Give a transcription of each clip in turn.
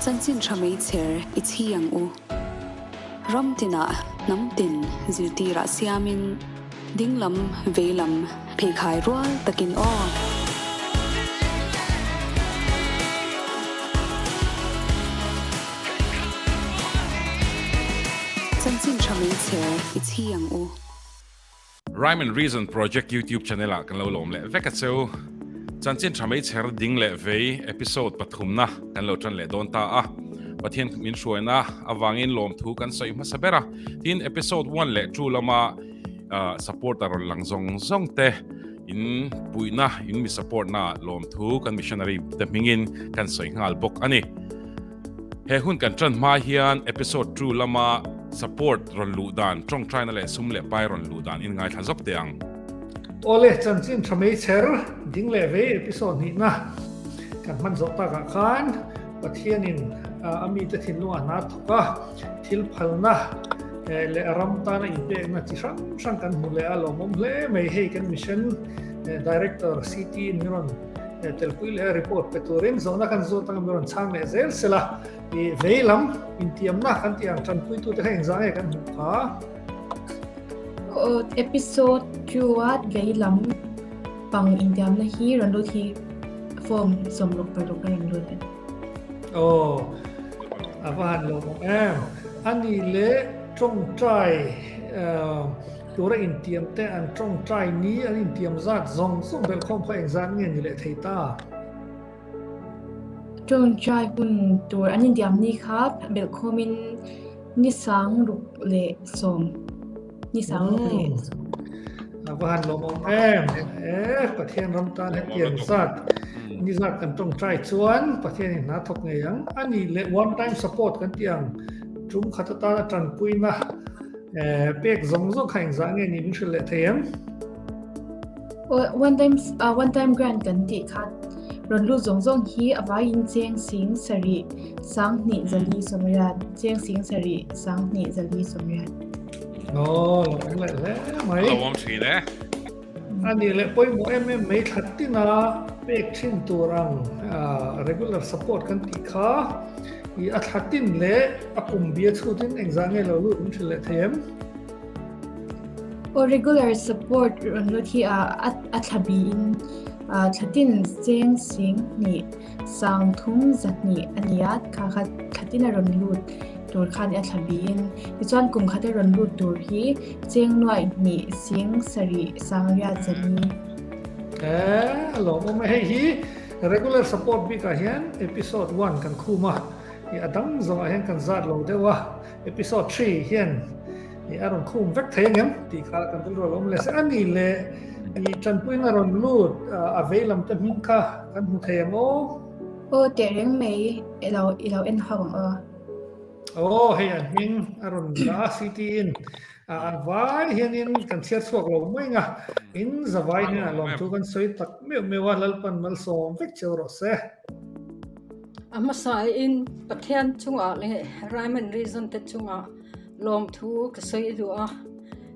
Chanchin tha meichher i chhi ang u. Ram tinah hnam tin zirtirah siamin dinglam veilam pheikhai rual takin aw. Chanchin tha meichher i chhi ang u. Rhyme and Reason Project YouTube channel ah kan lo lawm leh vek a cheu. Chanchin tha mai chher ding leh vei episode pathumna kan lo tan leh dawn ta a. Pathian min hruaina avangin lawmthu kan sawi hmasa ber a. Tin episode 1 leh 2 lama supporter rawn lang zawng zawng te in puihna in mi support na lawmthu kan missionary te hmingin kan sawi nghal bawk a ni. He hun kan ṭan hma hian episode 2 lama support rawn luh dan, ṭawngṭaina leh sum leh pai rawn luh dan in ngaithla zawk teh ang. Awle, chanchin ṭha mai chher ding leh vei episode hnihna kan hman zawh takah khan Pathianin a mite thinlungah hna thawk a, thil phalna leh a ram tana inpekna chi hrang hrang kan hmu leh a lawmawm hle mai. Hei kan mission director CT in min rawn Telpui leh report pe turin zawhna kan zawt anga min rawn chhang leh zel sela i vei lam intiamna kan tih ang tanpuitute kha engzah nge kan hmuh kha? Episode 2 a vei lam pang intiamna hi rawn lut hi form 66 a rawn lut a ni. Aw, a va han lawmawm em. Ani leh tawngtai Tura intiam te an tawngtai ni an intiam zat zawng zawng belhkhawm kha engzat nge ni leh thei ta? Tawngtai hun tur an intiam ni kha belhkhawmin ni sang ruk leh sawm, ni sang ruk leh sawm. A va han lawmawm em! E, Pathian ram tan hetiang zat ni zat kan tawngtai chuan Pathianin hna thawk ngei ang. A nih leh one time support kan tih ang tum khat atana tanpuina Pek zawng zawng kha engzah nge ni min hrilh leh thei em? One time one time grant kan tih kha rawn lut zawng zawng hi a vaiin cheng sing sarih sang hnih zali sawmriat cheng sing sarih sang hnih zali sawmriat. Aw, lo awm leh hle mai. Lo awm thin e. A nih leh pawimawh em em mai thla tina pek thin tur ang regular support kan tih kha i a thla tin leh a kum bia chhutin engzah nge lo lut min hrilh leh thei em? Aw regular support rawn lut hi a thla biin thla tin cheng sing hnih Sang thum zahnih a ni a, kha kha thlatin a rawn lut tur khan a thla biin. Tichuan kum khat a rawn lut tur hi cheng nuaih hnih sing sarih sangriat zali. E, a lawmawm e. Hei hi regular support bikah hian episode one kan khum a, i a dang zawngah hian kan zat lo deuh a, episode three hian i a rawn khum vek thei angem tih kha kan rilru a lo awm leh se. A nih leh i tanpuina rawn lut a vei lam te hming kha Kan hmu thei ang aw. Aw teh reng mai i lo i lo en ho ang aw. Aw hei an hming a rawn la a CT in an vai hianin kan chhiar chhuak lo mai nga in zavai hian a lawm thu kan sawi tak meuh meuh a Lalpan malsawm vek cheu rawh se. A hmasa in Pathian chungah leh Rhyme and Reason te chungah Lawmthu ka sawi duh a,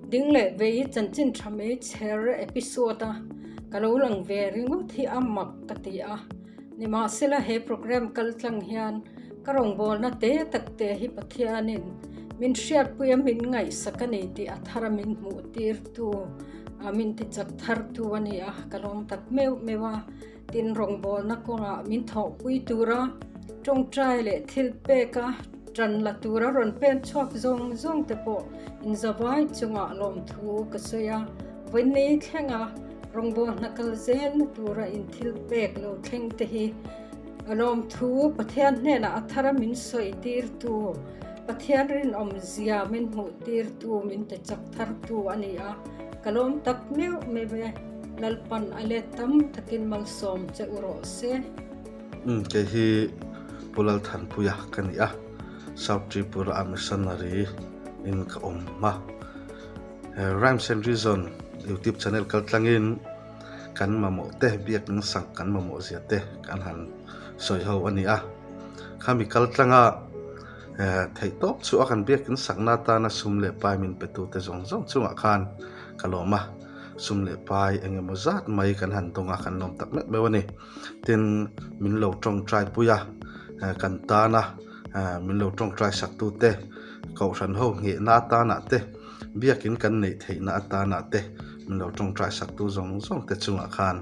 ding leh vei chanchin tha mai chher episode a ka lo lang ve ringawt hi a mak ka ti a, nimahsela he program kal tlang hian ka rawngbawlna te tak te hi Pathianin min hriatpui a min ngaihsak a ni tih a thar a min hmuh tirtu a min tichak thartu a ni a, ka lawm tak meuh meuh a. Tin rawngbawlna kawngah min thawhpui tura tawngtai leh thil peka tan la tura rawn pen chhuak zawng zawng te pawh inzavai chungah lawmthu ka sawi a. Vawiinni thlenga rawngbawlna hna kal zelna tura in thil pek lo thleng te hi lawmthu Pathian hnenah a thara min sawi tirtu, Pathian rinawm zia min hmuh tirtu, min ti chak thartu a ni a, ka lawm tak meuh meuh e. Lalpan a let tam takin malsawm che u rawh se. Umm kei hi Pu Lalthanpuia ka ni a, South Tripura a missionary in ka awm a. Rhymes and Reason YouTube channel kal tlangin kan mamawh te biak in sak kan mamawh zia te kan han sawi ho a ni a. Khami kal tlanga theih tawp chu a kan biak in sakna atana sum leh pai min pe tu te zawng zawng chungah khan ka lawm a. Sum leh pai eng emaw zat mai kan han dawng a, kan lawm tak meuh meuh a ni. Tin, min lo tawngtai pui a, kan tana min lo tawngtai sak tute kohhran ho nghehna atana te biakin kan neih theihna atana te min lo tawngtai sak tu zawng zawng te chungah khan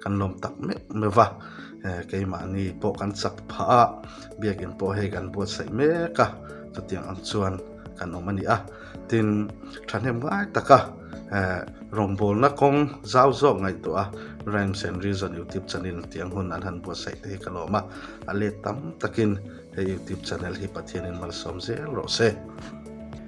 kan lawm tak meuh meuh va keimahni pawh kan chak phah a biakin pawh hei kan buatsaih mek a chutiang ang chuan kan awm a ni a tin thahnem ngai taka rawngbawlna kawng zau zawk ngaihtuah a Rhymes and Reason YouTube channel tiang hun an han buatsaih te hi ka lawm a a let tam takin he YouTube channel hi Pathianin malsawm zel rawh se.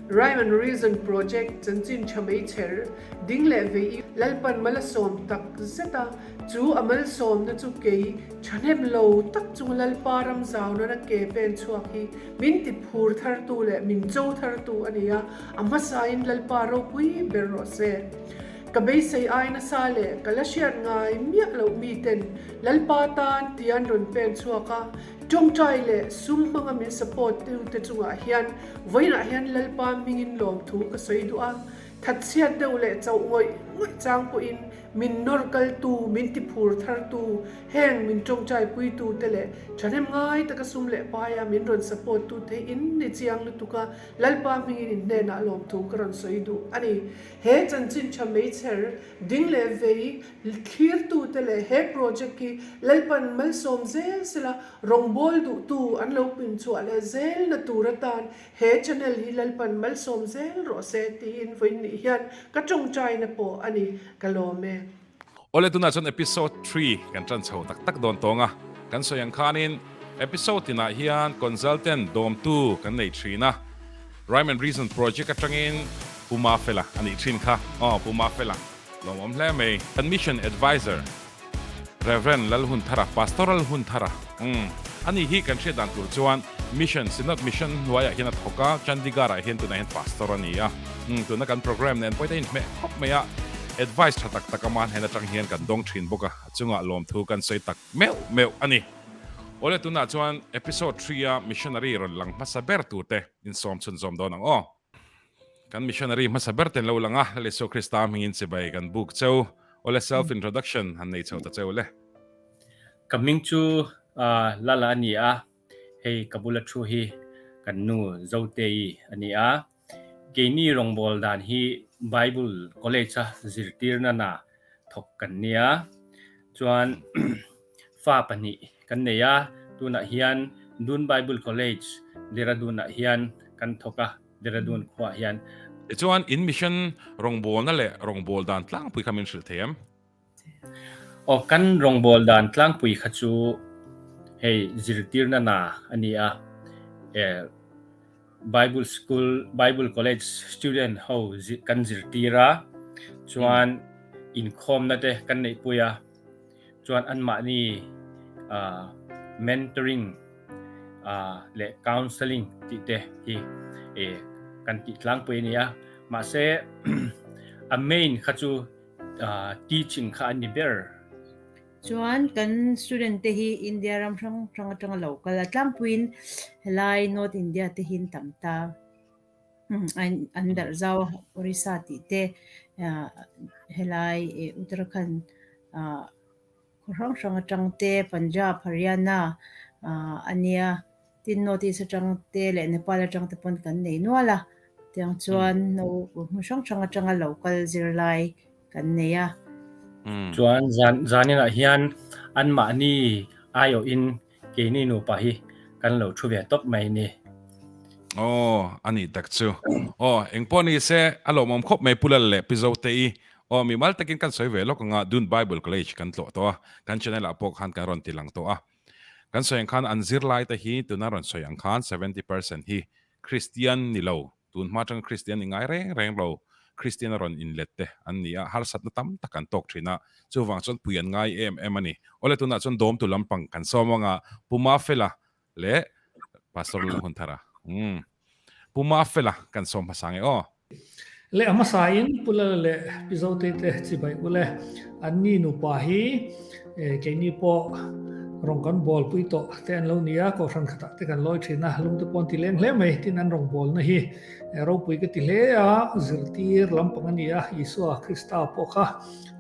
Rhyme and Reason Project chanchin tha mai chher ding leh vei i Lalpan mal a sawm tak zet a, chu a malsawmna chu kei thahnem lo tak chung Lalpa ram zau nana ke pen chhuak hi Min ti phur thartu leh min cho thartu a ni a, a hmasain Lalpa ropui ber rawh se. Ka beisei ai nasa leh ka la hriat ngai miah loh miten Lalpa tan tia an rawn pen chhuak a, tawngtai leh sum hmanga min support tute chungah hian vawiinah hian Lalpa hmingin lawmthu ka sawi duh a, thatchhiat deuh leh chauh ngawih ngawih chang pawhin min nawr kaltu, min ti phur thartu, heng min tawngtai puitute leh thahnem ngai taka sum leh paia min rawn support tute hi in ni chiang lutuk a, Lalpa hmingin in hnenah lawmthu ka rawn sawi duh a ni. He chanchin tha meichher ding leh vei thlirtute leh he project hi Lalpan malsawm zel sela rawngbawl duhtu an lo pinchhuah leh zelna tur atan He channel hi Lalpan malsawm zel rawh se tiin vawiin nih hian ka tawngtaina pawh a ni, ka lawm e. Awle tunah chuan episode thre kan tan chho tak tak dawn tawng a, kan sawi ang khanin episode tinah hian consultant dawmtu kan nei thin a, Rhyme and Reason project atangin Pu Mafela a nih thin kha, aw Pu Mafela lawmawm hle mai, kan mission adviser Rev. Lalhunthara, Pastoral Hunthara, umm, ani hi kan hriat dan tur chuan Mission, Synod Mission hnuaiah hian a thawk a, Chandigarh-ah hian tunah hian Pastor a ni a, umm, tuna kan program nen pawh hi a inhmeh khawp mai a, advice tha tak tak ama hnen atang hian kan dawng thin bawk a, a chungah lawmthu kan sawi tak meuh meuh a ni. Awle tunah chuan episode thre-a missionary rawn lang hmasa ber turte insawm chhunzawm dawn ang aw. Kan missionary hmasa ber ten lo lang a, Lal Isua Krista hmingin chibai kan buk cheu. Awle self introduction han nei chho ta cheu le. Ka hming chu Lala a ni a, hei ka bula thu hi kan nu Zotei a ni a. Keini rawngbâwl dan hi Bible College a zirtirna na thawk kan nia. Chuan fa pahnih kan nei a, tunah hian Dun Bible College, Dehradun ah hian kan thawk a, Dehradun khuaah hian. Tichuan, in mission rawngbawlna leh rawngbâwl dan tlangpui kha min hrilh thei em? Aw, kan rawngbâwl dan tlangpui kha chu hei zirtirna na a ni a, eh Bible School, Bible College student ho kan zirtir a, chuan inkhawmna te kan neihpui a, chuan anmahni mentoring leh counselling tih te hi kan tih tlangpui a ni a, mahse a main kha chu teaching kha a ni ber. Chuan kan student te hi India ram hrang hrang atanga lo kal a, tlangpuiin helai North India te hi an tam ta. An darh zau a, Orissa tih te helai Uttarakhand khaw hrang hrang atang te, Punjab, Haryana a nia. Tin North East atang te leh Nepal atang te pawn kan nei nual a, tiang chuan hmun hrang hrang atanga lo kal zirlai kan nei a. Chuan zan zaninah hian anmahni aiawhin keini nupa hi kan lo thu ve tawp mai ni. Aw, a nih tak chu. Aw, engpawh ni se, a lawmawm khawp mai Pu Lal leh Pi Zote-i. Aw, mimal takin kan sawi ve lawk anga Dun Bible College kan tlawh tawh a, kan channel ah pawh khan kan rawn ti lang tawh a. Kan sawi ang khan an zirlai te hi tuna rawn sawi ang khan 70% hi Kristian ni lo, tun hma atanga Kristian ni ngai reng reng lo, Kristian a rawn inlet te an ni a, harsatna tam tak an tawk thin a, chuvang chuan pui an ngai em em a ni. Awle tunah chuan dawmtu lampang kan sawm anga Pu Mafela leh Pastor Lalhunthara. Umm. Pu Mafela kan sawm hmasa nge aw. Leh a hmasain Pu Lala leh Pi Zotei te chibai ule. An ni nupa hi keini pawh Rawng kan bawlpui tawh te an lo ni a, Kohhran khatah te kan lawi thin a, lungte pawh an ti leng hle mai. Tin, an rawngbawlna hi ropui ka ti hle a, zirtir lampang a ni a, Isua Krista pawh kha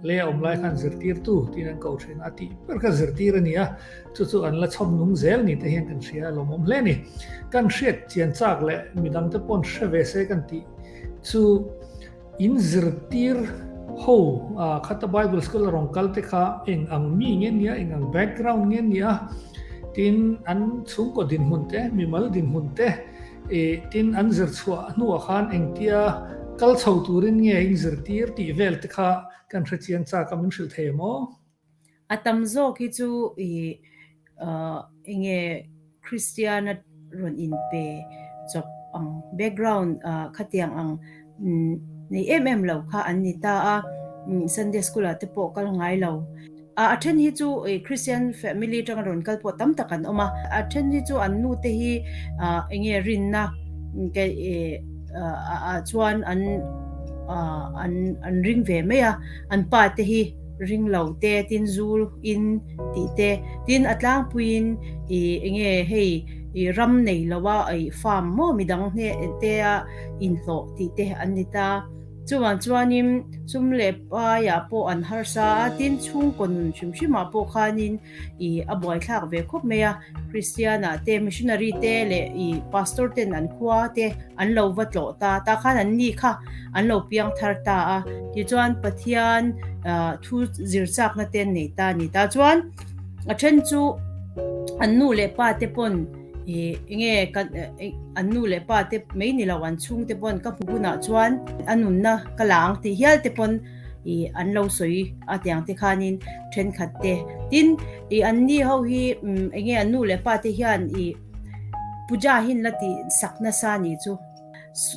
lei a awm lai khan zirtirtu tiin an ko thin a, tih ber kha zirtir a ni a, chu chu an la chhawm nung zel ni te hian kan hria a lawmawm hle a ni. Kan hriat chian chak leh midangte paw'n hre ve se kan tih chu, In zirtir ho khata Bible School a rawn kal te kha eng ang mi nge nia, eng ang background nge nia, tin an chhungkaw dinhmun te, mimal dinhmun te, tin an zir chhuah hnuah khan engtia kal chho turin nge in zirtir tih vel te kha kan hre chiang chak a, min hrilh thei em aw? A tam zawk hi chu i enge Kristiana rawn inpe chawp ang background khatiang ang nei em em lo kha an ni ta a, Sunday school ah te pawh kal ngai lo. A then hi chu Christian family atanga rawn kal pawh tam tak an awm a, a then hi chu an nu te hi enge rinna ah chuan an an ring ve mai a, an pa te hi ring lo te, tin zu in tih te, tin a tlangpuiin ih enge hei ih ram nei lo a ih farm maw midang hne te a inhlawh tih te an ni ta. Chuvang chuanin sum leh paiah pawh an harsa a, tin chhungkaw nun hrim hrimah pawh khanin ih a buaithlak ve khawp mai a, Kristian-ah te, missionary te leh ih pastor ten an khua te an lo va tlawh ta, tah khan an ni kha an lo piang thar ta a, tichuan Pathian thu zir chakna te an nei ta a ni. Tah chuan a then chu an nu leh pa te pawn ih enge kan an nu leh pa te mai ni lo an chhungte pawn ka hmu hunah chuan a nunna ka la ang tih hial te pawn ih an lo sawi a tiang te khanin thenkhat te tin ih an ni ho hi enge an nu leh pa te hian ih puja hin la tih sak nasa nih chu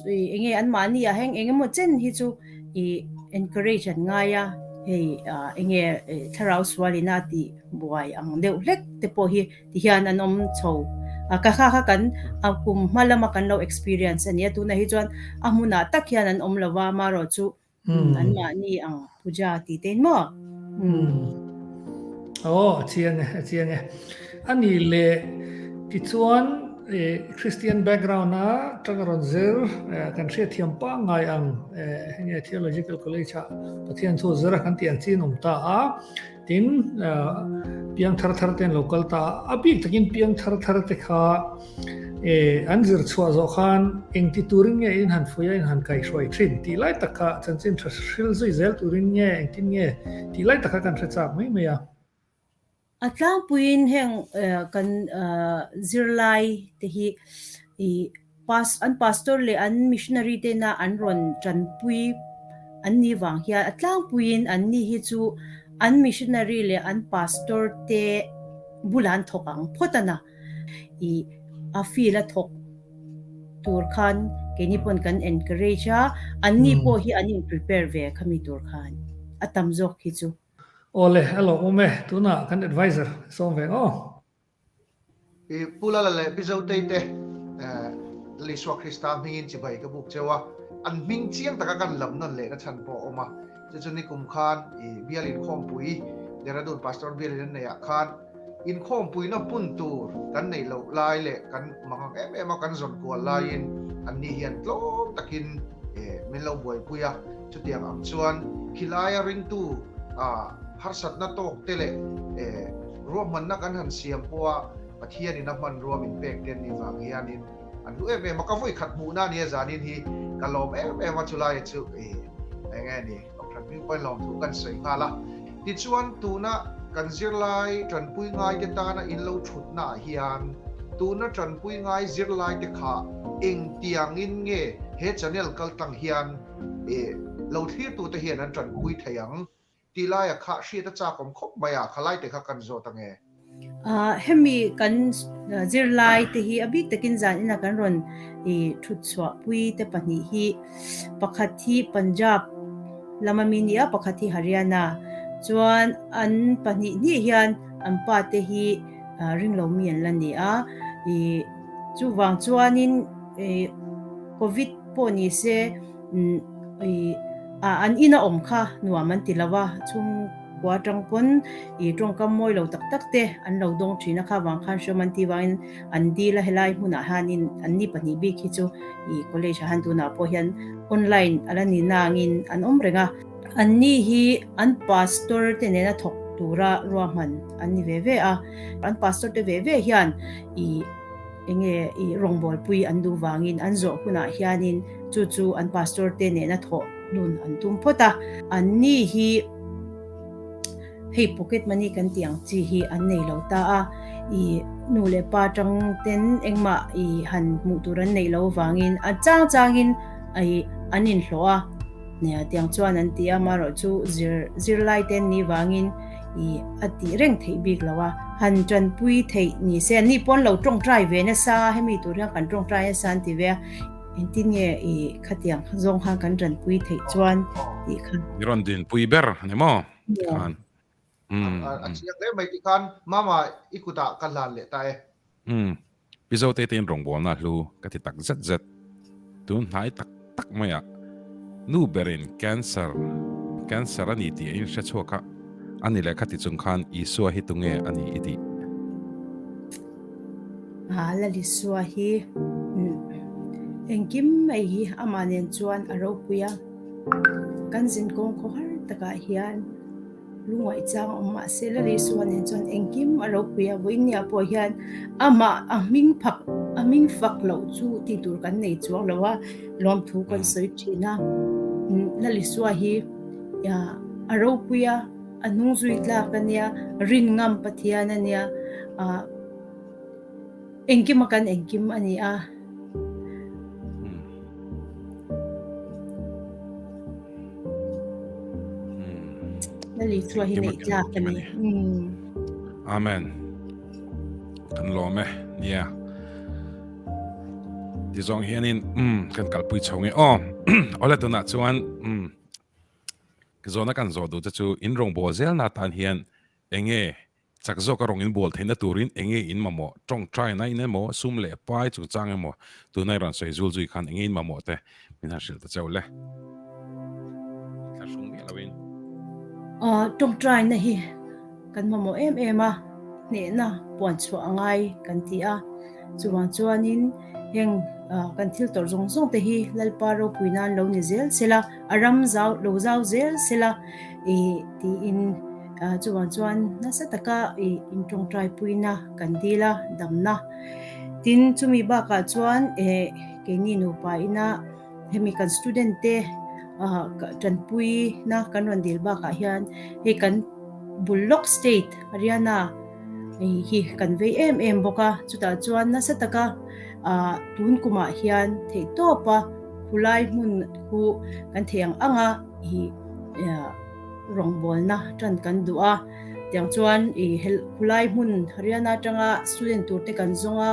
ih enge an mahni ah heng eng emaw chen hi chu ih encourage an ngai a hei ah enge thlarau sual ina tih buai ang deuh hlek te pawh hi Ti hian an awm chho a, ka kha kha kan a kum hma lama kan lo experience a nia, tunah hi chuan a hmunah tak hian an awm lo va, amaherawh chu an mahni ang puja tih te in maw? Aw, a chiang e, a chiang e. A nih leh tichuan Christian background a tanga rawn zir kan hriatthiam pangngai ang heng Theological College ah Pathian thu zir a kan tih ang chin awm ta a. Tin, piang thar thar te an lo kal ta a, a bik takin piang thar thar te kha an zir chhuah zawh khan engti turin nge in han fuih a, in han kaihhruai thin tih lai tak kha chanchin tha hril zui zel turin nge engtin nge tih lai tak kha kan hre chak mai mai a. A tlangpuiin heng kan zirlai te hi An pastor leh an missionary tena an rawn tanpui an nih vang hian a tlangpuiin an ni hi chu an missionary leh an pastor te bulah an thawk ang phawt a na. I a field a thawk tur khan keini pawn kan encourage a, an ni pawh hi an in prepare ve khami tur khan a tam zawk hi chu. Awle, a lawmawm e, tunah kan adviser sawm ve ang aw. I Pu Lala leh Pi Zotei te Lal Isua Krista hmingin chibai ka buk cheu a, an hming chiang taka kan lam nawn lehna chhan pawh a awm a. Chu chu nikum khan i bial inkhawmpui Dehradun Pastor bialin an neihah khan inkhawmpuina hmun tur kan neih loh lai leh kan mangang em em a kan zawn kual laiin anni hian tlawm takin min lo buaipui a. Chutiang ang chuan khilaia ringtu harsatna tawk te leh Ruahmanna kan han siam pawha Pathianin a hmanrua min pek te an nih vang hianin an hlu em em a, ka vawi khat hmuhna a nia zanin hi ka lawm em em a chulaia chu ih eng nge ni Kohhran hming pawhin lawmthu kan sawi nghal a. Tichuan tuna kan zirlai tanpui ngaite tana in lo thutna ah hian tuna tanpui ngai zirlai te kha engtiangin nge he channel kaltlang hian ih lo thlirtute hian an tanpui thei ang Tih laia kha hriat a chak awm khawp mai a, khalai te kha kan zawt ange. Hemi kan zirlai te hi a bik takin zan ina kan rawn thut chhuah pui te pahnih hi pakhat hi Punjab lama mi nia pakhat hi Haryana chuan an pahnih hnih hian an pa te hi ringlo mi an la ni a chuvang chuanin covid pawh ni se An ina awm kha nuam an ti lo a, chhung chhungkua atang pawn ih tawngkam mawi lo tak tak te an lo dawng thin a, kha vang khan hriawm an tih vangin an dil a, helai hmunah hianin an ni pahnih bik hi chu ih college ah hian tunah pawh hian online a la ni nangin an awm reng a. An ni hi an pastor te nena thawk tura ruahman an ni ve ve a, an pastor te ve ve hian ih enge ih rawngbawlpui an duh vangin an zawh hunah hianin chu chu an pastor te nena thawh dun an tum phawt a. An ni hi hei pocket money kan tih ang chi hi an nei lo ta a, ih nu leh pa tang ten engmah ih han hmuh tur an neih loh vangin a chang changin ih an inhlawh a. Nia, tiang chuan an ti a, amaherawh chu zir zirlai te an nih vangin ih a tih reng theih bik lo a, han tanpui theih ni se, an ni pawn lo tawngtai ve nasa, hemi tur hian kan tawngtai nasa an ti ve a, engtin nge ih khatiang zawng khan kan tanpui theih chuan tih kha. I rawn dinpui ber a ni maw? Tikhan. A chiang hle mai tikhan Mama i kutah ka hlan leh ta e. Umm. Pi Zote te in rawngbawlna hlu ka ti tak zet zet. Tun hnai tak tak maiah nu berin cancer cancer a ni tih a inhre chhuak a, a ni leh kha ti chung khan Isua hi tunge a ni i tih? A Lal Isua hi engkim mai hi amah nen chuan a ropui a, kan zinkawng khawhar takah hian Lungaih chang a awm mahse Lal Isua nen chuan engkim a ropui a, vawiinniah pawh hian amah a hming phak a hming fak loh chu tih tur kan nei chuang lo a, lawmthu kan sawi thin a. Lal Isua hi a ropui a, a hnung zui tlak a nia, rin ngam Pathian a nia, Engkim a kan engkim a ni a. Lali chua hi neih tlak a ni. Amen. Kan lawm e. Nia. Ti zawng hianin um kan kalpui chho nge aw. Awle tunah chuan um zawhna kan zawh duh che chu in rawngbâwl zelna atan hian enge Chak zawka rawng in bual theihna turin enge in mamawh, tawngtaina in emaw, sum leh pai chungchang emaw, tuna i rawn sawi zul zui khan enge in mamawh te min han hrilh ta cheu le. Thlahrung miah loin. Tawngtaina hi kan mamawh em em a, hnehna puan chhuah a ngai kan ti a, chuvang chuanin heng kan thil tawrh zawng zawng te hi Lalpa ropui nan lo ni zel sela, a ram zau lo zau zel sela tiin Chuvang chuan nasa taka ih intawngtai puina kan dil a, damna. Tin, chumi bakah chuan eh keini nupa ina hemi kan student te ah tanpuina kan rawn dil bakah hian hei kan bul lawk state Haryana hi kan vei em em bawk a, chutah chuan nasa taka ah tun kumah hian theihtawpa khulai hmun khu kan thei ang ang a ih rawngbawlna tan kan duh a, tiang chuan ih khulai hmun Haryana atanga student tur te kan zawng a,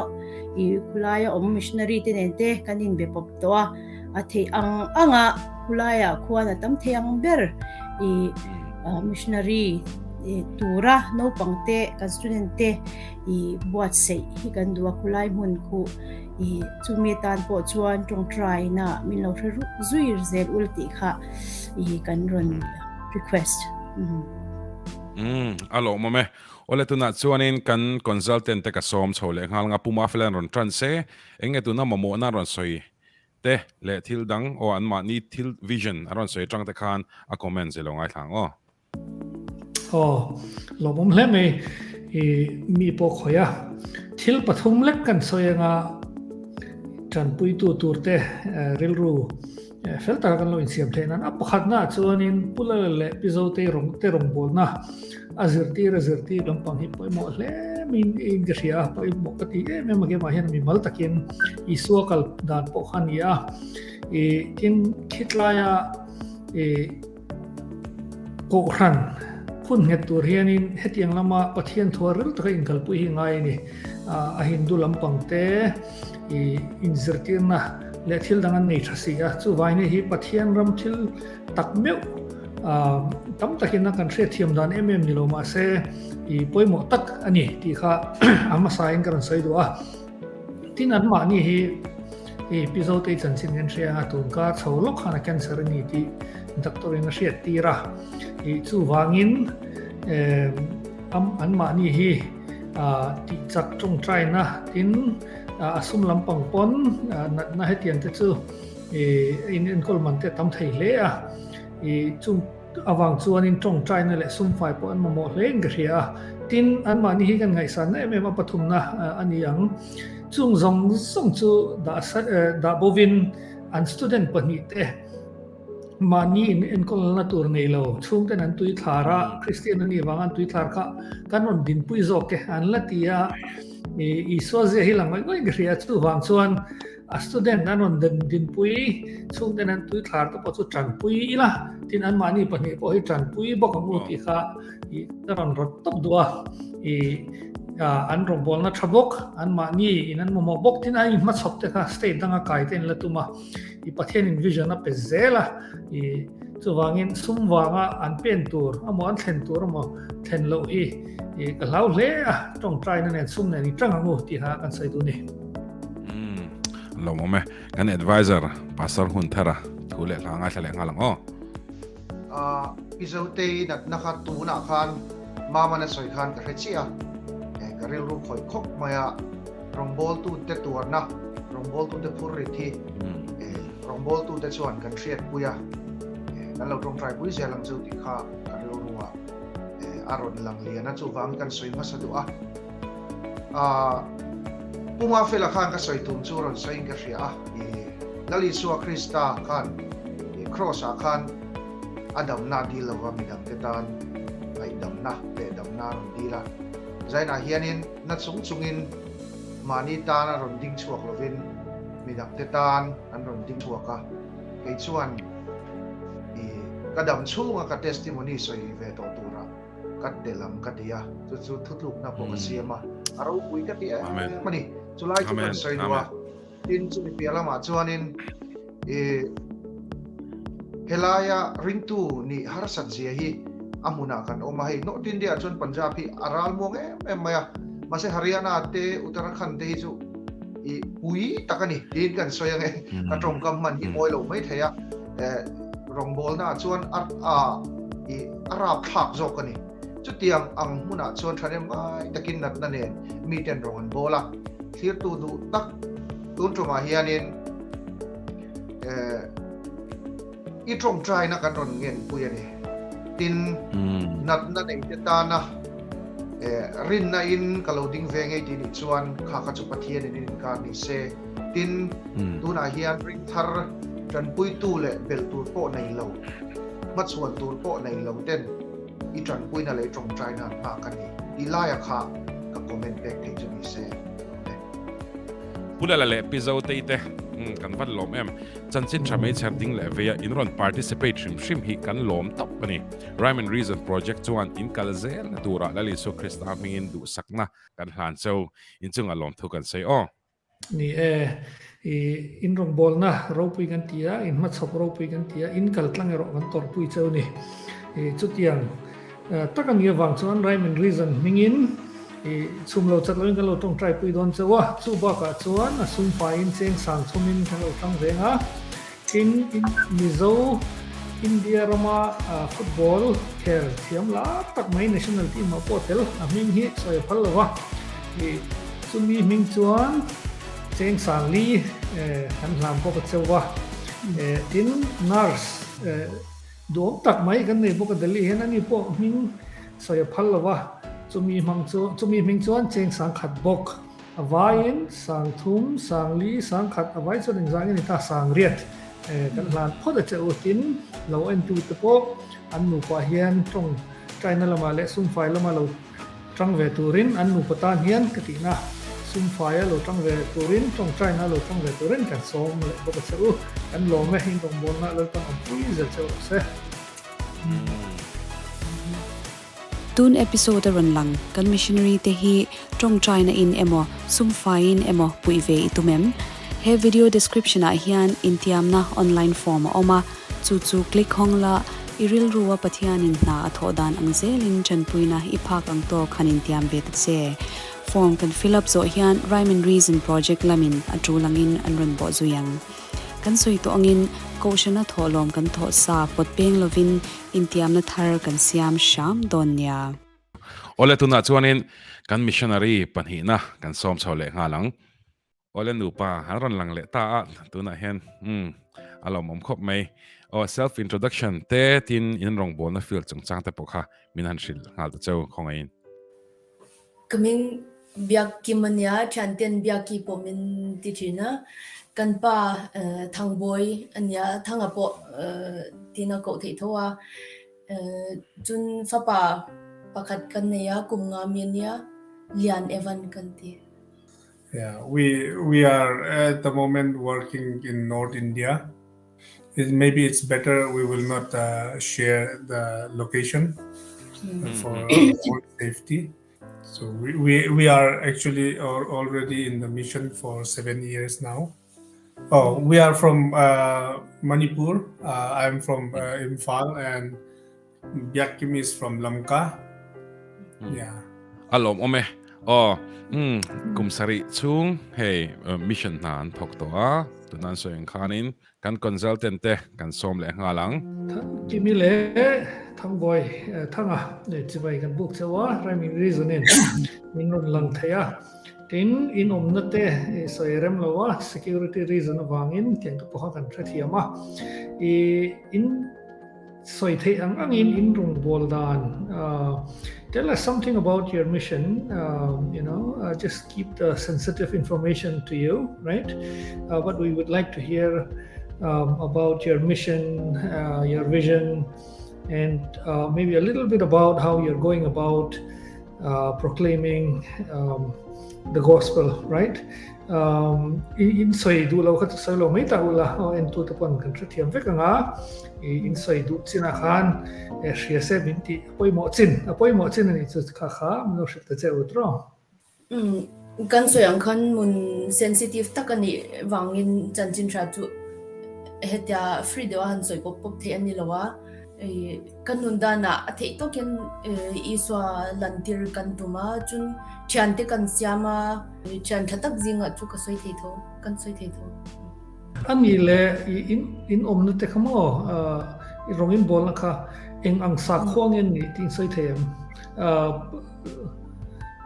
ih khulaia awm missionary te nen te kan inbe pawp tawh a, a theih ang ang a khulaiah khuan a tam thei ang ber ih missionary tura naupang te kan student te ih buatsaih hi kan duh a khulai hmun khuh ih chumi atan pawh chuan tawngtai na min lo hre zui zel ul tih kha. i kan rawn request. Mm, a lawmawm e. Awle tunah chuanin kan consultant te ka sawm chho leh nghal nga Pu Mafela an rawn tan se, eng nge tuna mamawhna an rawn sawi te leh thil dang aw an mahni thil vision an rawn sawi atang te khan a comment zelo ngaithla ang aw. Aw, lawmawm hle mai i mi pawh khawih a. Thil pathum lek kan sawi anga tanpuitu turte rilru fel taka kan lo insiam theih nan a pakhatnaah chuanin Pu Lala leh Pi Zotei rawng te rawngbawlna a zirtir a zirtir lampang hi pawimawh hle maiin in ka hria a, pawimawh ka ti em em a keimah hian mimal takin Isua kal dan pawh kha a ni a. I tin khitlaia i Kohhran hun nghet tur hianin hetiang lama Pathian thua ril taka inkalpui hi ngai a ni. A Hindu lampang te inzirtirna leh thil dang an nei tha si a, chuvaina hi Pathian ram thil tak meuh tam takin a kan hriatthiam dan em em ni lo mahse i pawimawh tak a ni tih kha a hmasain ka rawn sawi duh a. Tin anmahni hi i Pi Zotei chanchin kan hria anga tun kar chho lawk khan a cancer a ni tih doctor in a hriat tir a, i chuvangin. Anmahni hi tih chak tawngtaina tin a sum lampang pawn natna hetiang te chu a inenkawl man te a tam thei hle a. Chung avang chuanin tawngtaina leh sumfai pawh an mamawh hle in ka hria a. Tin, anmahni hi kan ngaihsanna em em a pathumna a ni ang. Chung zawng zawng chu dah bovin an student pahnihte Mahni in enkawlna tur nei lo, chhungten an tui thlar a, Kristian an nih vanga an tui thlar kha kan rawn dinpui zawk e an la ti a, Isua zia hi lang ngawih ngawih ka hria, chuvang chuan a student an rawn dinpui, chhungten an tui thlar te pawh chu tanpui ila, tin anmahni pahnih pawh hi tanpui bawk ang u tih kha ka rawn rawt tawp duh a, an rawngbawlna tha bawk, anmahni in an mamawh bawk, tin an inhmachhawp te kha state danga kai te an la tum a. I Pathianin vision a pe zel a, i chuvangin sum vanga an pen tur amaw an thlen tur amaw thlen loh hi i ka hlau hle a, tawngtaina nen sum nen i tang ang u tih kha kan sawi duh ni. Umm lawmawm e, kan advisor Pastor Hunthara thu leh hla ngaithla leh nghal ang aw. A Pi Zotei natna kha tunah khan Maman a sawi khan ka hre chiah a, ka rilru khawih khawp mai a, rawngbawltute tuarna, rawngbawltute phur rit hi rawngbawltute chuan kan hriatpui a, kan lo tawngtaipui zel ang chu tih kha ka rilru ah a rawn lang lian a, chuvangin kan sawi hmasa duh a. Pu Mafela khan ka sawi tum chu rawn sawiin ka hria a, Lal Isua Krista khan Kraws ah khan a damna a dil lova midangte tan ngaihdamna leh damna a rawn dil a. Zainah hianin na chung chungin mahni tan a rawn ding chhuak lovin midangte tan an rawn ding chhuak a. Kei chuan ka dam chhunga ka testimony sawi ve tawh turah ka tel ang ka ti a, chu chu thutlukna pawh ka siam a, a ropui ka ti em a ni. Chulai chu kan sawi duh a, tin chumi piah lamah chuanin i helaia ringtu nih harsat zia hi a hmunah kan awm a, hei North India ah chuan Punjab hi a ral muang em em mai a, mahse Haryana te Uttarakhand te hi chu i pui tak a ni tiin kan sawi ange, ka tawngkam hman hi mawi lo mai thei a. Rawngbawlna ah chuan a a i a rapthlak zawk a ni. Chutiang ang hmunah chuan thahnem ngai takin natna nen miten rawng an bawl a. Thlirtu duh tak tun tumah hianin eh i tawngtaina kan rawn ngenpui a ni. Tin, natna neite tana eh rinna in ka lo ding ve ngei tih nih chuan kha kha chu Pathianin in inkar ni se. Tin, tunah hian ring thar tanpuitu leh belh tur pawh nei lo, hmachhuan tur pawh nei lo ten i tanpuina leh i tawngtaina an nghak a ni tih laia kha ka comment pek thei chu ni se awm e. Pu Lala leh Pi Zotei te kan van lawm em. Chanchin tha meichher ding leh veia in rawn participate hrim hrim hi kan lawm tawp a ni. Rhyme and Reason Project chuan in kal zelna turah Lal Isua Krista hmingin duhsakna kan hlan cheu. Inchungah lawmthu kan sawi aw. Ni e, i in rawngbawlna ropui kan ti a, in hmachhawp ropui kan ti a, in kal tlang erawh kan tawrhpui cheu ni. I chutiang tak a nih avang chuan Rhyme and Reason hmingin i chhum lo chat loin kan lo tawngtai pui dawn cheu a, chu bakah chuan a sum faiin cheng sang thawmin kan lo tang veng a. Tin, Mizo India rama football khel thiam lar tak mai national team ah pawh tel a hming hi sawi a phal lo va, chumi hming chuan Cheng Sangli kan hlam bawk a cheu va. Tin, nurse duhawm tak mai kan nei bawk a Delhi hian ani pawh hming sawi a phal lo va, chumi hmang chu chumi hming chuan Cheng Sangkhat bawk. A vaiin sang thum, sang li, sang khat, a vai chuan engzah nge ni ta, sang riat kan hlan phawt a che u tin lo entu te pawh an nupa hian tawng China lamah leh sumfai lama lo tang ve turin an nupa tan hian ka tihna sumfaia lo tang ve turin tawng China lo tang ve turin kan sawm leh bawk a che u kan lawm e in rawngbawlna Lalpan awmpui zel che rawh se. Tun episode a rawn lang, kan missionary te hi tawngtaina in emaw, sumfaiin emaw puih ve i tum em? He video description ah hian intiamna online form a awm a, chu chu click hawng la, i rilru a Pathianin hna a thawh dan ang zelin tanpuina i phak ang tawk han intiam ve ta che. Form kan fill up zawh hian Rhyme and Reason project lamin a tul angin an rawn bawh zui ang. Kan sawi tawh angin Kohhrana thawhlawm kan thawh sa pawt peng lovin intiamna thar kan siam hram dawn nia. Awle tunah chuanin kan missionary pahnihna kan sawm chho leh nghal ang. Awle nupa an rawn lang leh ta a, tunah hian umm a lawmawm khawp mai. Aw self introduction te tin in rawngbawlna field chungchang te pawh kha min han hrilh nghal ta cheu khawngaihin. Ka hming Biak Kim a nia, thianten Biaki pawh min ti thin a. Kan pa Thangbawi a nia, Thanga pawh tiin a koh theih tho a. Chun fapa pakhat kan nei a, kum nga mi a nia, Lian Evan kan ti. Yeah, we we are at the moment working in North India. It, maybe it's better we will not uh, share the location for our safety. So we, we, we are actually already in the mission for seven years now. Oh, we are from uh, Manipur. Uh, I'm from uh, Imphal and Biakim is from Lamka. Yeah. A lawmawm e. Aw, umm, kum sarih chhung hei mission hna an thawk tawh a, tuna an sawi ang khanin kan consultant te kan sawm leh nghal ang. Kimi leh Thangbawi Thanga chibai kan buk cheu a, Rhyming Reason in min rawn lang thei a. Tin, in awmna te sawi rem lo a, security reason avangin tiang te pawh kha kan hrethiam a. I in sawi theih ang angin in rawngbâwl dan tell us something about your mission you know just keep the sensitive information to you right but we would like to hear about your mission your vision and maybe a little bit about how you're going about proclaiming the gospel right um in sawi duh lo kha chu sawi lo mai ta ula aw en tu te pawn kan hrethiam vek anga i in sawi duh chinah khan e hria se min tih a pawimawh chin a pawimawh chin ani chu kha kha min lo hrilh ta che u tawh um kan sawi ang khan mun sensitive tak anih vangin chanchin tha chu hetia free deuha han sawi pawp pawp theih ani lo a Kan nun danah a theih tawkin Isua lantir kan tum a, chun thiante kan siam a, thian tha tak zingah chu ka sawi thei tho, kan sawi thei tho. A nih leh i in awmna te kha maw i rawng in bawlna kha eng ang sakhua nge an nih tih in sawi thei em?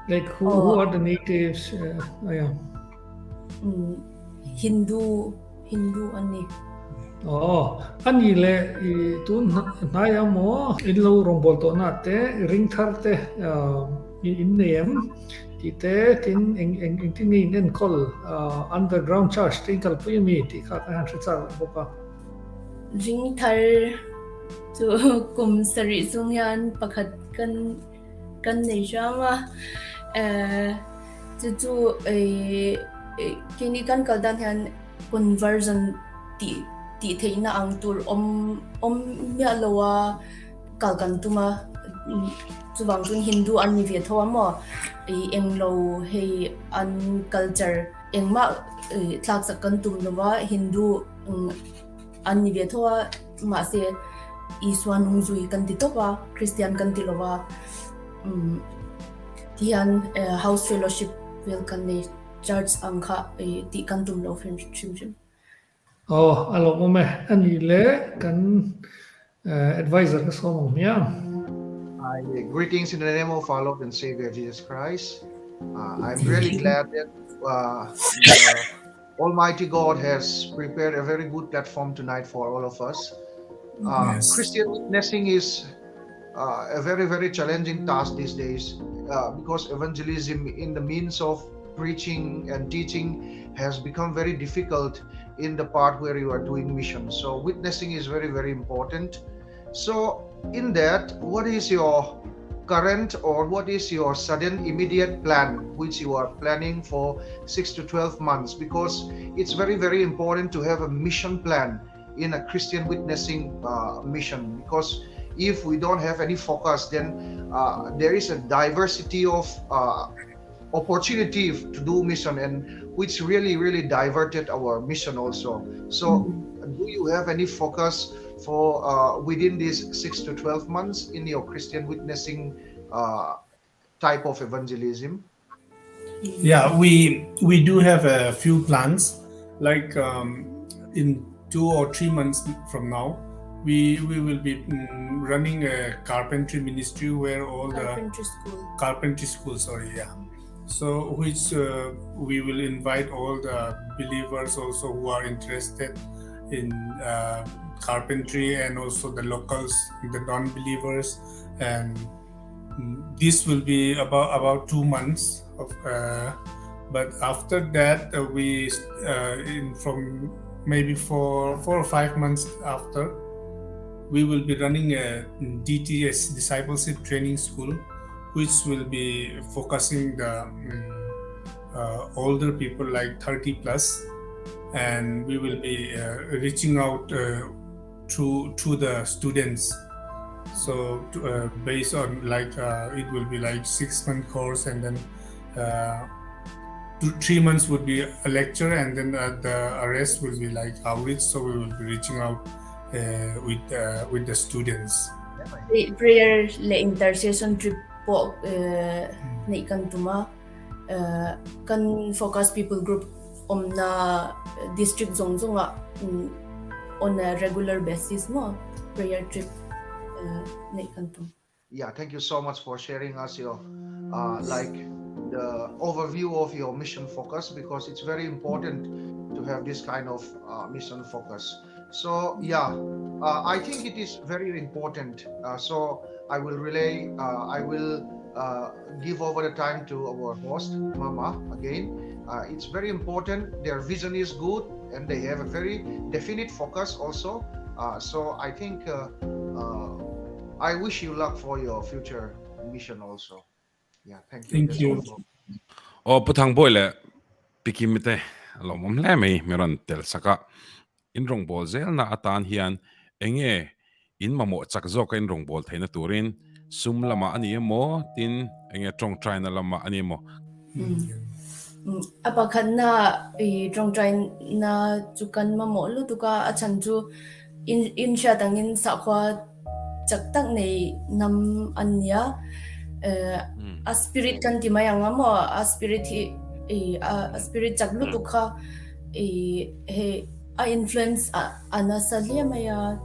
Like who are the natives? Aya. Hindu Hindu an ni. Aw, a ni le i tun hnai a maw in lo rawngbâwl tawhna te ring thar te i in nei em tih te tin eng eng engtin nge in enkawl underground church te in kalpui a mi tih kha kan han hre chak leh bawk a. Ring thar chu kum sarih chung hian pakhat kan kan nei hram a, chu chu keini kan kal dan hian conversion tih tih theihna ang tur awm awm miah lo a kal kan tum a chuvang chuan Hindu an ni ve tho a maw ih englo hei an culture engmah ih thlak sak kan tum lo va Hindu an ni ve tho a. Mahse, Isua nung zui kan ti tawp a, Kristian kan ti lo va. Umm tihian house fellowship vel kan nei, church ang kha tih kan tum lo hrim hrim. Aw, a lawmawm e. A nih leh kan advisor ka sawm ang hmiang. Hi, greetings in the name of our Lord and Savior Jesus Christ. Uh, I'm really glad that uh, the Almighty God has prepared a very good platform tonight for all of us. Uh, yes. Christian witnessing is uh, a very, very challenging task these days uh, because evangelism, in the means of preaching and teaching, has become very difficult in the part where you are doing mission. So, witnessing is very, very important. So, in that, what is your current or what is your sudden immediate plan which you are planning for 6 to 12 months because it's very very important to have a mission plan in a christian witnessing uh, mission because if we don't have any focus then uh, there is a diversity of uh, opportunity to do mission and which really really diverted our mission also so mm-hmm. do you have any focus for uh, within these 6 to 12 months in your christian witnessing uh, type of evangelism yeah we we do have a few plans like um, in 2 or 3 months from now, we we will be mm, running a carpentry ministry where all the Carpentry school. Carpentry school, sorry, yeah. So which we will invite all the believers also who are interested in carpentry and also the locals, the non-believers, and this will be about about 2 months of but after that we in from maybe for 4 or 5 months after, we will be running a DTS, Discipleship Training School, which will be focusing the older people like 30 plus, and we will be reaching out to to the students. So to, based on like it will be like 6 month course, and then 2, 3 months would be a lecture, and then the rest will be like outreach. So we will be reaching out with the students. Prayer leh intercession trip pawh neih kan tum a, kan focus people group awmna district zawng zawngah on a regular basis maw prayer trip neih kan tum. Yeah, thank you so much for sharing us your like the overview of your mission focus, because it's very important to have this kind of mission focus. So yeah, I think it is very important. So I will relay, I will give over the time to our host, Mama, again. It's very important. Their vision is good and they have a very definite focus also. So I think I wish you luck for your future mission also. Yeah, thank you. Thank That's you. all from Aw Pu Thangbawi leh Pi Kimi te a lawmawm hle mai mi rawn tel sak a. In rawngbâwl zelna atan hian enge in mamawh chak zawka in rawngbâwl theihna turin sum lamah a ni emaw tin enge tawngtaina lamah a ni emaw? A pakhatna i tawngtaina chu kan mamawh lutuk a, a chhan chu in in hriat angin sakhua chak tak nei hnam an ni a, a spirit kan ti mai ang a maw, a spirit hi i a spirit chak lutuk kha i hei a influence a nasa hle mai a,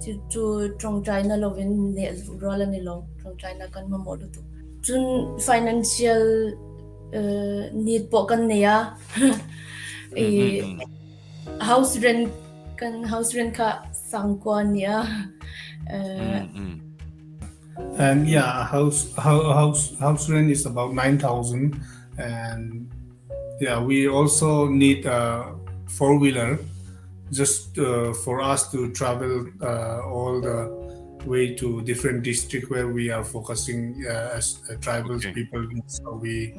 chu chu tawngtaina lovin hneh rual a ni lo, tawngtaina kan mamawh lutuk. Chun financial need pawh kan nei a, i house rent Kan house rent kha sangkua a nia. And yeah, house rent is about 9,000, and yeah, we also need a four wheeler just for us to travel all the way to different district where we are focusing as tribal people. So we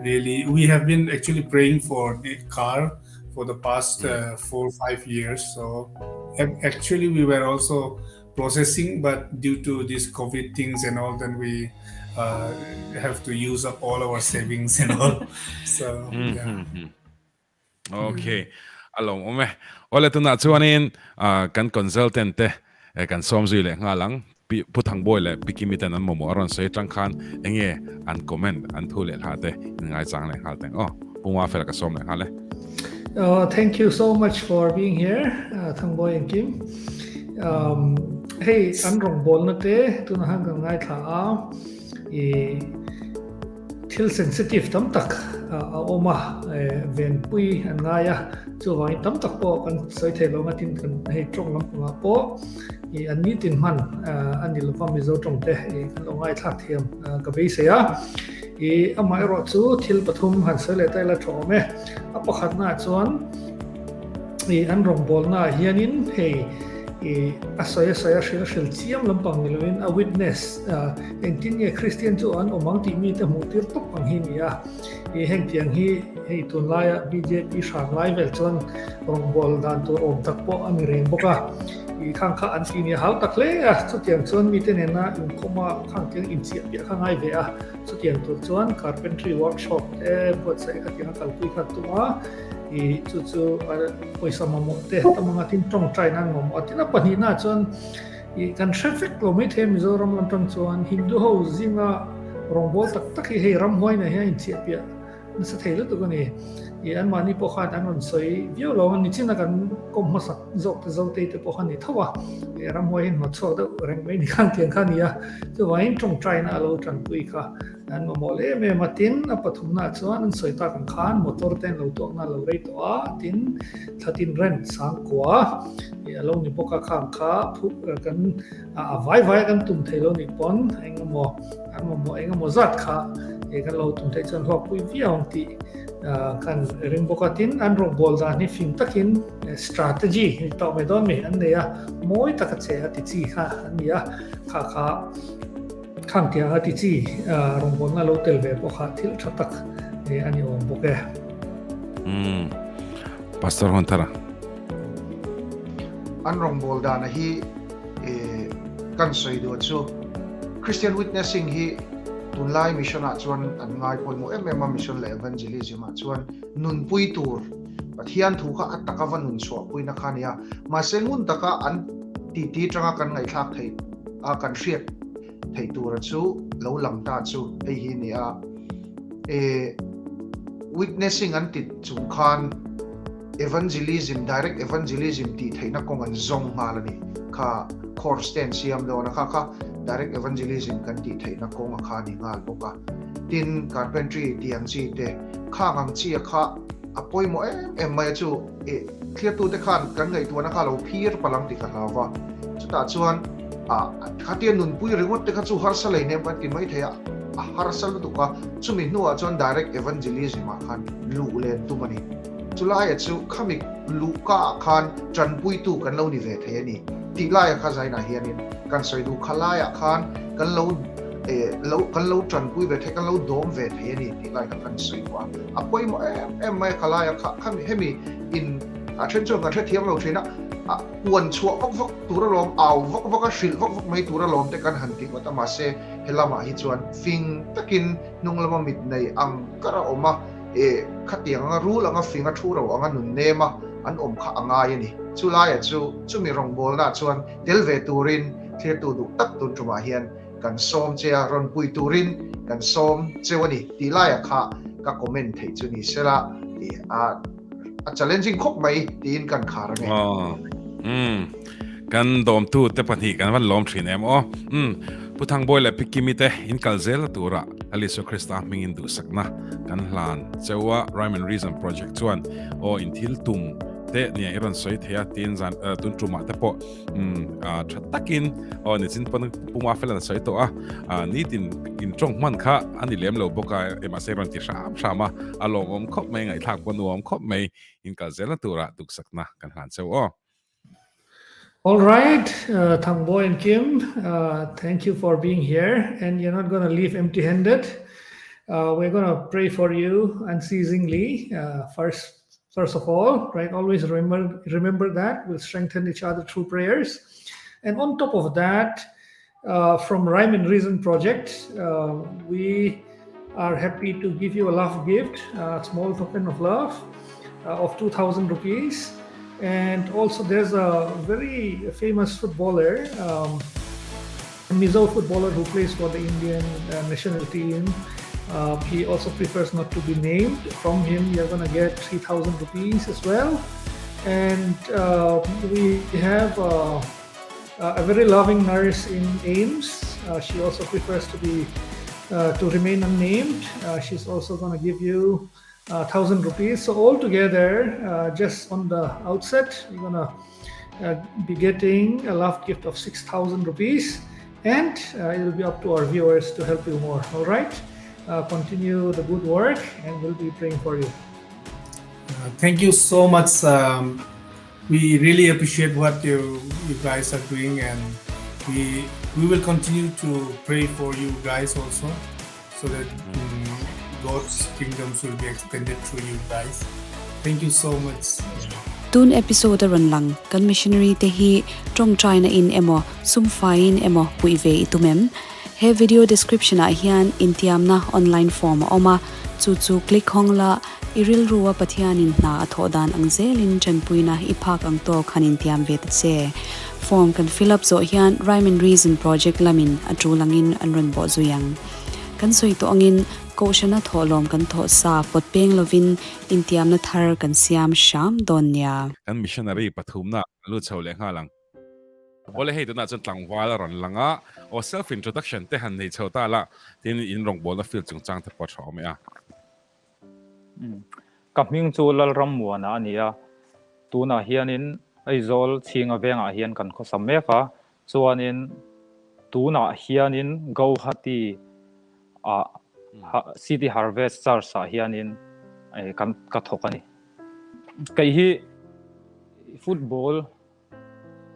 really we have been actually praying for the car for the past 4 5 years. So actually we were also processing, but due to these COVID things and all, then we have to use up all our savings and all. So yeah. Okay. A lawmawm e. Awle tunah chuanin kan consultant te kan sawm zui leh nghal ang. Pi Pu Thangbawi leh Pi Kimi ten an mamawh a rawn sawi atang khan enge an comment an thu leh hla te in ngaichang leh nghal teng aw. Pu Mafela ka sawm leh nghal e. Oh, thank you so much for being here, Thangbawi and Kim. Um, hei, an rawngbawlna te tuna han kan ngaithla a, i thil sensitive tam tak a awm a, venpui an ngai a, chuvangin tam tak pawh kan sawi thei lo anga tin kan hei tawng lampangah pawh i an nitin hman a ni lova Mizo tawng te i kan lo ngaithlak thiam ka beisei a. I amaherawh chu thil pathum han sawi leh ta ila tha awm e. A pakhatnaah chuan i an rawngbawlnaah hianin hei i a sawi a sawi a hril a hril chiam lampang ni lovin a witness engtin nge Kristian chu an awm ang tih mite hmuh tir tawp ang hi a ni a. I heng tiang hi hei tunlaia bjp hran lai vel chuan rawngbâwl dan tur awm tak pawh a ni reng bawk a. I khang kha an ti nia hau tak hle a, chutiang chuan mite nena inkhawma khang tiang inchiah piah kha ngai ve a. Chutiang tur chuan carpentry workshop te buatsaih kha tiang a kalpui kha tum a, i chu chu pawisa mamawh te tam anga tin tawngtai nan mamawh a. Tin a pahnihnaah chuan i kan hre vek lo maithei a Mizoram lam tang chuan Hindu ho zinga rawngbâwl tak tak hi hei ramhuaina hian inchiah piah. nasa thei lutuk a ni. Ih anmahni pawh khan an rawn sawi viau lo a, nichina kan kawm hmasak zawk te Zotei te pawh kha ni tho a, ih ramhuai hi hnawt chhuak deuh reng mai ni khan tiang kha a ni a, chuvangin tawngtaina a lo tanpui kha an mamawh leh em em a, tin a pathumnaah chuan an sawi tak ang khan motor te an lo tuakna a lo rei tawh a, tin thlatin rent sangkua ih a lo ni bawk a, khang kha phuh kan a vai vai a kan tum thei lo nih pawn engemaw an mamawh engemaw zat kha ih kan lo tum theih chuan hlawkpui viau ang tih kan ring bawk a, tin an rawngbawl dan hi fing takin strategy ni tawh mai dawn mi an nei a, mawi taka che a ti chi kha an ni a, kha kha khang tiang a ti chi rawngbawlna lo tel ve pawh kha thil tha tak a ni awm bawk e. Umm Pastor Hunthara. An rawngbawl dana hi kan sawi duh chu Christian Witnessing hi tunlai mission ah chuan an ngai pawimawh em em a, mission leh evangelism ah chuan nunpui tur Pathian thu kha a taka va nun chhuahpuina kha a ni a, mahse ngun taka an titi tanga kan ngaihthlak theih a kan hriat theih tura chu lo lang ta chu hei hi a ni a, e witnessing an ti chung khan Evangelism, direct evangelism tih theihna kawng an zawng nghal a ni. Kha course te an siam dawn a, kha kha direct evangelism kan tih theihna kawng a kha a ni nghal bawk a. Tin, carpentry tih ang chi te, khang ang chi a kha a pawimawh em em mai a chu eh thliartute khan kan ngaihtuahna kha a lo phir palh ang tih ka hlau va. Chutah chuan ah khatia nunpui ringawt te kha chu harsa lei hnem kan ti mai thei a, a harsa lutuk a, chumi hnuah chuan direct evangelism ah khan luh len tum a ni. Chulaia chu khami luhka ah khan tanpuitu kan lo ni ve thei a ni tih laia kha zainah hianin kan sawi duh kha laiah khan kan lo lo kan lo tanpui ve thei kan lo dawm ve thei a ni tih lai kha kan sawi duh a. A pawimawh em em mai a kha laia kha khami hemi in a then chuan kan hrethiam lo thin a, a puan chhuah vak vak tur alawm au vak vak a hrilh vak vak mai tur alawm te kan han ti ngawt a mahse he lamah hi chuan fing takin hnung lama mit nei ang kar a awm a. E, khatiang anga rul anga fing a thu ro anga nun nem a an awm kha a ngai a ni. Chu laia chu chumi rawngbawlna chuan tel ve turin thlirtu duh tak tun tumah hian kan sawm che a, rawn pui turin kan sawm cheu a ni tih laia kha ka comment theih chu ni sela tih a a challenging khawp mai tiin kan khar a nge. Aw, umm, kan dawmtu te pahnih kan van lawm thin em aw. Umm, Pu Thangbawi leh Pi Kimi te in kal zel tura Lal Isua Krista hmingin duhsakna kan hlan cheu a, Rhyme and Reason Project chuan aw in thil tum te nia i rawn sawi thei a tin zan tun tumah te pawh um tha takin aw nichin pawn puma fel an sawi tawh a nitin in tawng hman kha ani lem lo bawk a mahse rawn ti hram hram a a lawmawm khawp mai ngaihthlak pawh nuam khawp mai in kal zelna turah duhsakna kan hlan cheu aw. All right, uh, Thangboy and Kim, uh, thank you for being here. And you're not going to leave empty handed. Uh, we're going to pray for you unceasingly. Uh, first, first of all, right? Always remember, remember that we'll strengthen each other through prayers. And on top of that, uh, from Rhyme and Reason Project, uh, we are happy to give you a love gift, a small token of love uh, of 2,000 rupees. And also, there's a very famous footballer, um, Mizo footballer who plays for the Indian uh, national team. Uh, he also prefers not to be named. From him, you're going to get 3,000 rupees as well. And uh, we have uh, a very loving nurse in AIIMS. Uh, she also prefers to be uh, to remain unnamed. Uh, she's also going to give you 1,000 rupees. So altogether, uh, just on the outset, you're going to uh, be getting a love gift of 6,000 rupees and uh, it'll be up to our viewers to help you more. All right, uh, continue the good work and we'll be praying for you. Uh, thank you so much. Um, we really appreciate what you, you guys are doing and we we will continue to pray for you guys also so that um, God's kingdoms will be extended through you guys. Thank you so much. Tun episode a rawn lang kan missionary te hi tawngtaina in emaw sum faiin emaw puih ve i tum em? He video description ah hian intiamna online form a awm a, chu chu click hawng la i rilrua Pathianin hna a thawh dan ang zelin tanpuina i phak ang tawk han intiam ve ta che. Form kan fill up zawh hian Rhyme and Reason project lamin a tul angin an rawn bawh zui ang. Kan sawi tawh angin. Kohhrana thawhlawm kan thawh sa pawt peng lovin intiamna thar kan siam hram dawn nia. Kan missionary pathumna kan lut chho leh nghal ang. Awle hei tunah chuan tlangval a rawn lang a, aw self introduction te han nei chho ta la, tin in rawngbawlna field chungchang te pawh a tha awm e a. Ka hming chu Lalrammuana a ni a, tunah hianin Aizawl chhinga vengah hian kan khawsa mek a, chuanin tunah hianin Gauhati ah City Harvest Church ah hianin kan ka thawk a ni. Kei hi football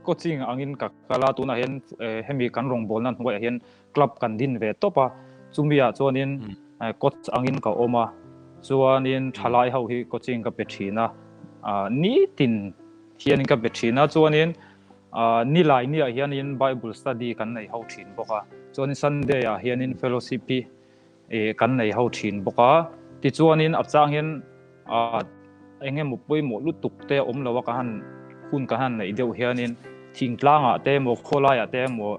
Coaching angin ka kal a, tunah hian hemi kan rawngbawlna hnuaiah hian club kan din ve tawp a, chumi ah chuanin coach angin ka awm a, chuanin thalai ho hi coaching ka pe thin a, nitin hianin ka pe thin a, chuanin nilai niah hianin bible study kan nei ho thin bawk a, chuanin sunday ah hianin fellowship hi kan nei ho thin bawk a, tichuanin a chang hian Eng emaw pawimawh lutuk te a awm lo a ka han hun ka han neih deuh hianin thingtlangah te emaw khawlaiah te emaw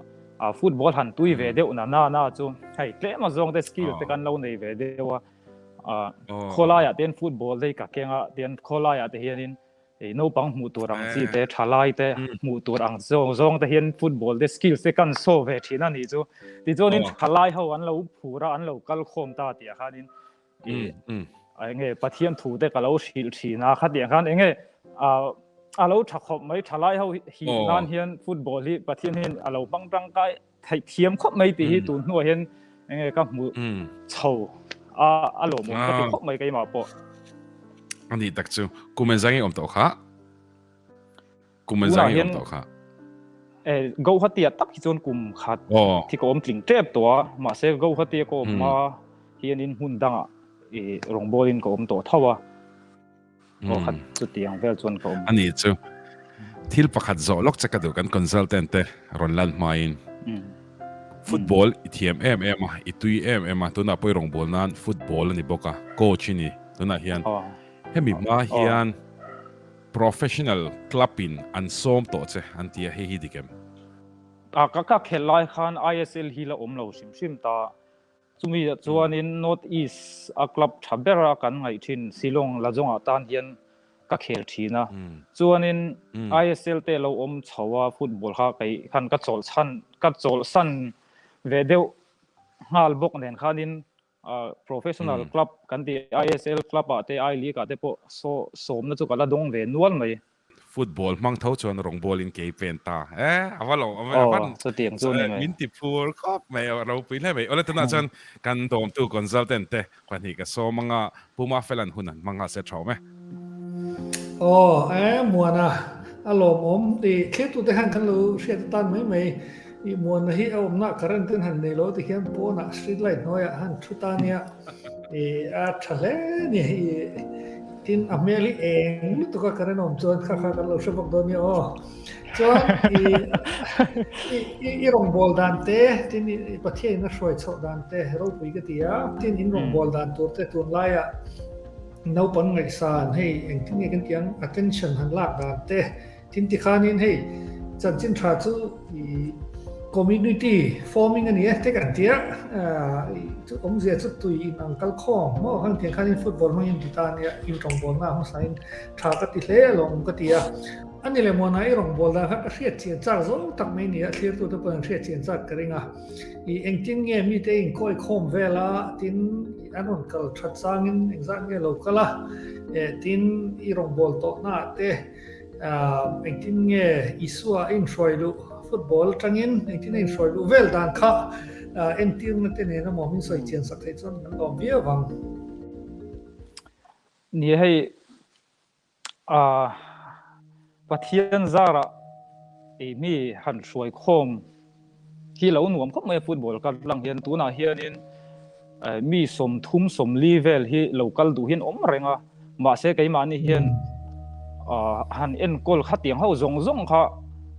football han tui ve deuh na na na chu hei tlem a zawng te skill te kan lo nei ve deuh a khawlaiah te hian football te hi ka keng a tian khawlaiah te hianin Ei naupang hmuh tur ang chi te, thalai te hmuh tur ang zawng zawng te hian football te skills te kan show ve thin a nih chu. Tichuanin thalai ho an lo phur a, an lo kal khawm ta tih ah khanin enge Pathian thu te ka lo hrilh thin a, khatiang khan enge a lo tha khawp mai thalai ho hi nan hian football hi Pathian hian a lo hmang tangkai theih thiam khawp mai tih hi tun hnuah hian enge ka hmu chho a a lawmawm ka ti khawp mai keimah pawh. Ani tak chu kum en zangi awm tawh kha kum en zangi awm tawh kha e Guwahati ah tak hi chuan kum khat thi ka awm tling tep tawh a mahse Guwahati a ka awm hma hianin hmun dangah i rawngbawlin ka awm tawh tho a. Aw khat chutiang vel chuan ka awm. Ani chu thil pakhat zawh lawk che ka duh kan consultant te rawn lan hmain football i thiam em em a, i tui em em a, tunah pawh i rawngbâwl nan football a ni bawk a, coach i ni tunah hian. Hemi hma hian professional club in an sawm tawh che an ti a, hei hi dik em? Ka ka khelh lai khan ISL hi la awm lo hrim hrim ta. Chumi ah chuanin North East a club tha bera kan ngaih thin Shillong Lajong-ah tan hian ka khel thin a. Chuanin ISL te lo awm chho a football kha kei khan ka chawlhchhan ka chawlhsan ve deuh nghal bawk nen khanin professional club kan tih ISL club ah te I League ah te pawh sawmna chu ka la dawng ve nual mai. Football hmang tho chuan rawngbawl in kei pen ta e a va lo a va Aw chutiang chu ni mai. Min ti phur khawp mai a ropui hle mai. Awle tunah chuan kan dawmtu consultant te pahnih ka sawm anga Pu Mafelan hun an hmang nghal se tha awm e. Aw e Muana a lawmawm i thlirtute khan kan lo hriat atan mai mai i Muana hi a awmna current ten han nei lo ti hian pawnah street light hnuaiah han thu ta nia i a tha hle ni i Tin, a hmel hi eng lutuk a current awm chuan kha kha kan lo hre bawk dawn nia aw. Chuan i i rawngbâwl dan te, tin i Pathianin a hruai chhoh dan te ropui ka ti a. Tin, in rawngbâwl dan tur te tunlaiah naupang ngaihsan hei engtin nge kan tih ang attention han lak dan te, Tin tikhanin hei chanchin tha chu i community forming a ni e te kan ti a, chu awmzia chu tui in ang kal khawm maw khan tiang khanin football hmangin ti ta ania in rawngbawlna a hmasain tha ka ti hle alawm ka ti a. A ni le Muana i rawngbâwl dan kha ka hriat chian chak zawng tak mai ni a, thlirtute pawhin an hriat chian chak ka ring a. I engtin nge mite inkawi khawm vel a, tin an rawn kal that changin engzat nge lo kal a, tin i rawngbâwl tawhnaah te, Engtin nge Isua a inhruai luh football atangin engtin a inhruai luh vel dan kha entirna te nen emaw min sawi chian sak theih chuan kan lawm viau vang. Ni hei Pathian zarah ei mi han hruai khawm hi lo nuam khawp mai a football kal tlang hian tunah hianin mi 30 40 vel hi lo kal duh hian awm reng a mahse keimahni hian han enkawl khatiang ho zawng zawng kha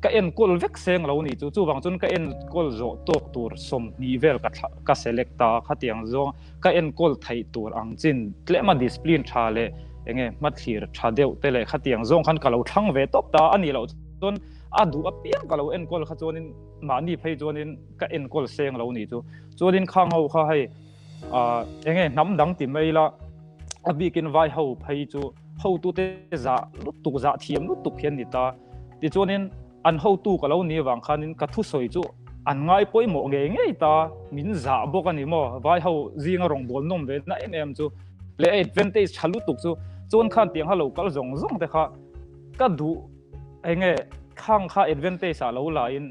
ka enkawl vek seng lo ni chu chuvang chuan ka enkawl zawh tawk tur 20 vel ka ka select ta khatiang zawng ka enkawl theih tur ang chin tlema discipline tha leh enge hmathlir tha deuh te leh khatiang zawng khan ka lo thlang ve tawp ta a nih loh chuan a duh apiang ka lo enkawl kha chuanin mahni phei chuanin ka enkawl seng lo ni chu. Chuanin khang ho kha hei Enge hnam dang ti mai ila a bikin vai ho phei chu hotute zah lutuk zah thiam lutuk hian ni ta. Tichuanin an hotu ka lo ni avang khanin ka thusawi chu an ngai pawimawh ngei ngei ta, min zah bawk a ni maw? Vai ho zinga rawngbâwl nawm ve na em em chu leh advantage tha lutuk chu chuan khan tiang kha lo kal zawng zawng te kha ka duh enge khang kha advantage ah lo la in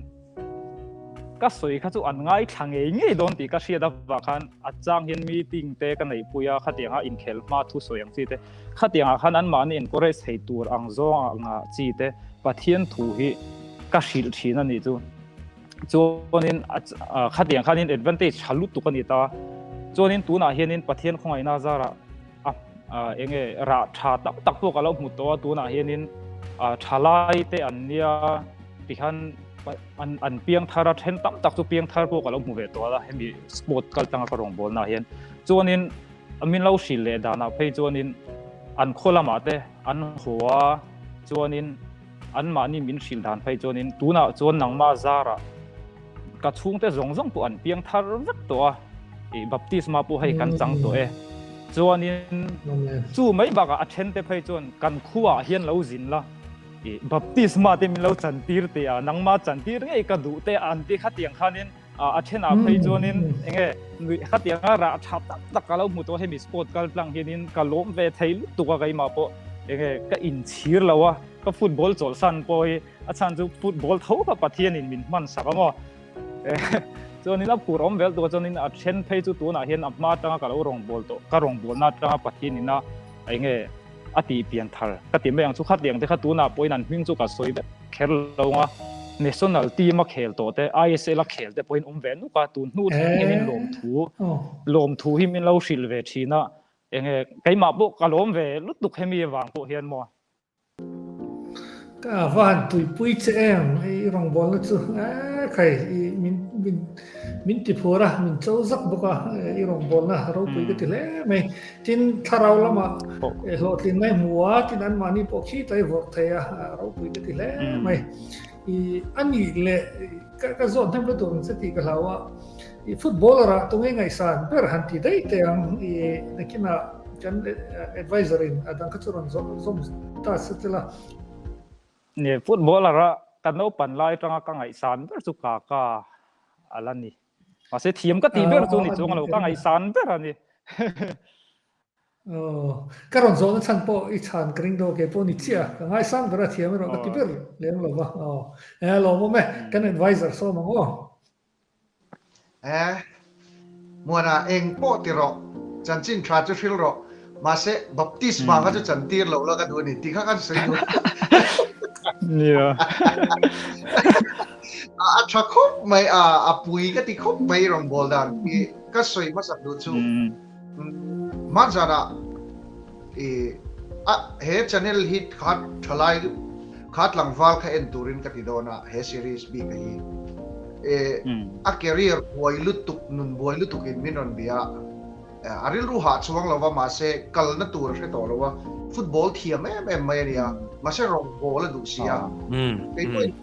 Ka sawi kha chu an ngaithla ngei ngei dawn tih ka hriat avang khan a chang hian meeting te ka neihpui a, khatianga inkhel hma thu sawi ang chi te, khatiangah khan anmahni encourage thei tur ang zawng anga chi te Pathian thu hi ka hrilh thin a nih chu. Chuanin khatiang khanin advantage tha lutuk a ni ta. Chuanin tunah hianin Pathian khawngaihna zarah a enge rah tha tak tak pawh ka lo hmu tawh a, tunah hianin thalai te an nia tikhan an an piang thar a then tam tak chu piang thar pawh ka lo hmu ve tawh a hemi sport kal tanga ka rawn bawl na hian chuanin min lo hrilh leh danah phei chuanin an khaw lamah te an haw a chuanin an mahni min hrilh dan phei chuanin tunah chuan nangmah zarah ka chhungte zawng zawng pawh an piang thar vek tawh a i baptisma pawh hei kan chang tawh e chuanin chu mai bakah a then te phei chuan kan khuaah hian lo zin la I baptisma te min lo chantir te a, nangma chantir ngei ka duh te an ti khatiang khanin a thenah phei chuanin enge nuih khatianga rah tha tak tak ka lo hmu tawh hemi sport kal tlang hianin ka lawm ve thei lutuk a keimah pawh enge ka inchhir lo a, ka football chawlhsan pawh hi a chhan chu football tho kha Pathianin min hman sak a maw. Chuanin a phur awm vel tur chuanin a then phei chu tunah hian a hma atanga ka lo rawngbâwl tawh, ka rawngbâwlna atanga Pathianina enge a tih pian thar ka ti mai ang chu khatiang te kha tunah pawhin an hming chu ka sawi vek kher lo ang a, National team a khel tawh te, ISL a khel te pawhin awm ve nuk a, tun hnu thleng hian in lawmthu lawmthu hi min lo hrilh ve thin a, enge keimah pawh ka lawm ve lutuk hemi avang pawh hian maw. Ka va han tuipui che em i rawngbawlna chu e khai i min min min ti phur a min cho zak bawk a i rawngbawlna ropui ka ti hle mai tin thlarau lama hlawhtlin mai hmu a tin anmahni pawh khi ta i vawrh thei a ropui ka ti hle mai i ani leh ka ka zawt hnem lutuk ang che tih ka hlau a I footballer ah tunge ngaihsan ber han ti daih teh ang i nakinah kan advisor in a dang kha chu rawn zawm ta se chela. Ni footballer a ka naupan lai atanga ka ngaihsan ber chu Kaka a la ni. Mahse thiam ka tih ber chu ni chuang lo ka ngaihsan ber a ni. Aw, ka rawn zawhna chhan pawh i chhan ka ring dawn kei pawh ni chiah a, ka ngaisang ber a thiam erawh ka ti ber lem lo va. Aw, e lawmawm e, kan advisor sawm ang aw. Eh, Muana eng pawh ti rawh, chanchin tha chu hril rawh, mahse baptisma kha chu chantir lo la ka duh a ni tih kha kan sawi duh. Nia. A tha khawp mai a, a pui ka ti khawp mai rawngbâwl dan hi ka sawi hmasak duh chu. Hmanzanah i a he channel hi kha thalai kha tlangval kha en turin ka ti dawn a he series bik a hi e a career buai lutuk nun buai lutuk in min rawn bia a a rilru hah chuang lova mahse kalna tur a hre tawh lo a football thiam em em mai a nia mahse rawngbawl a duh si a kei pawhin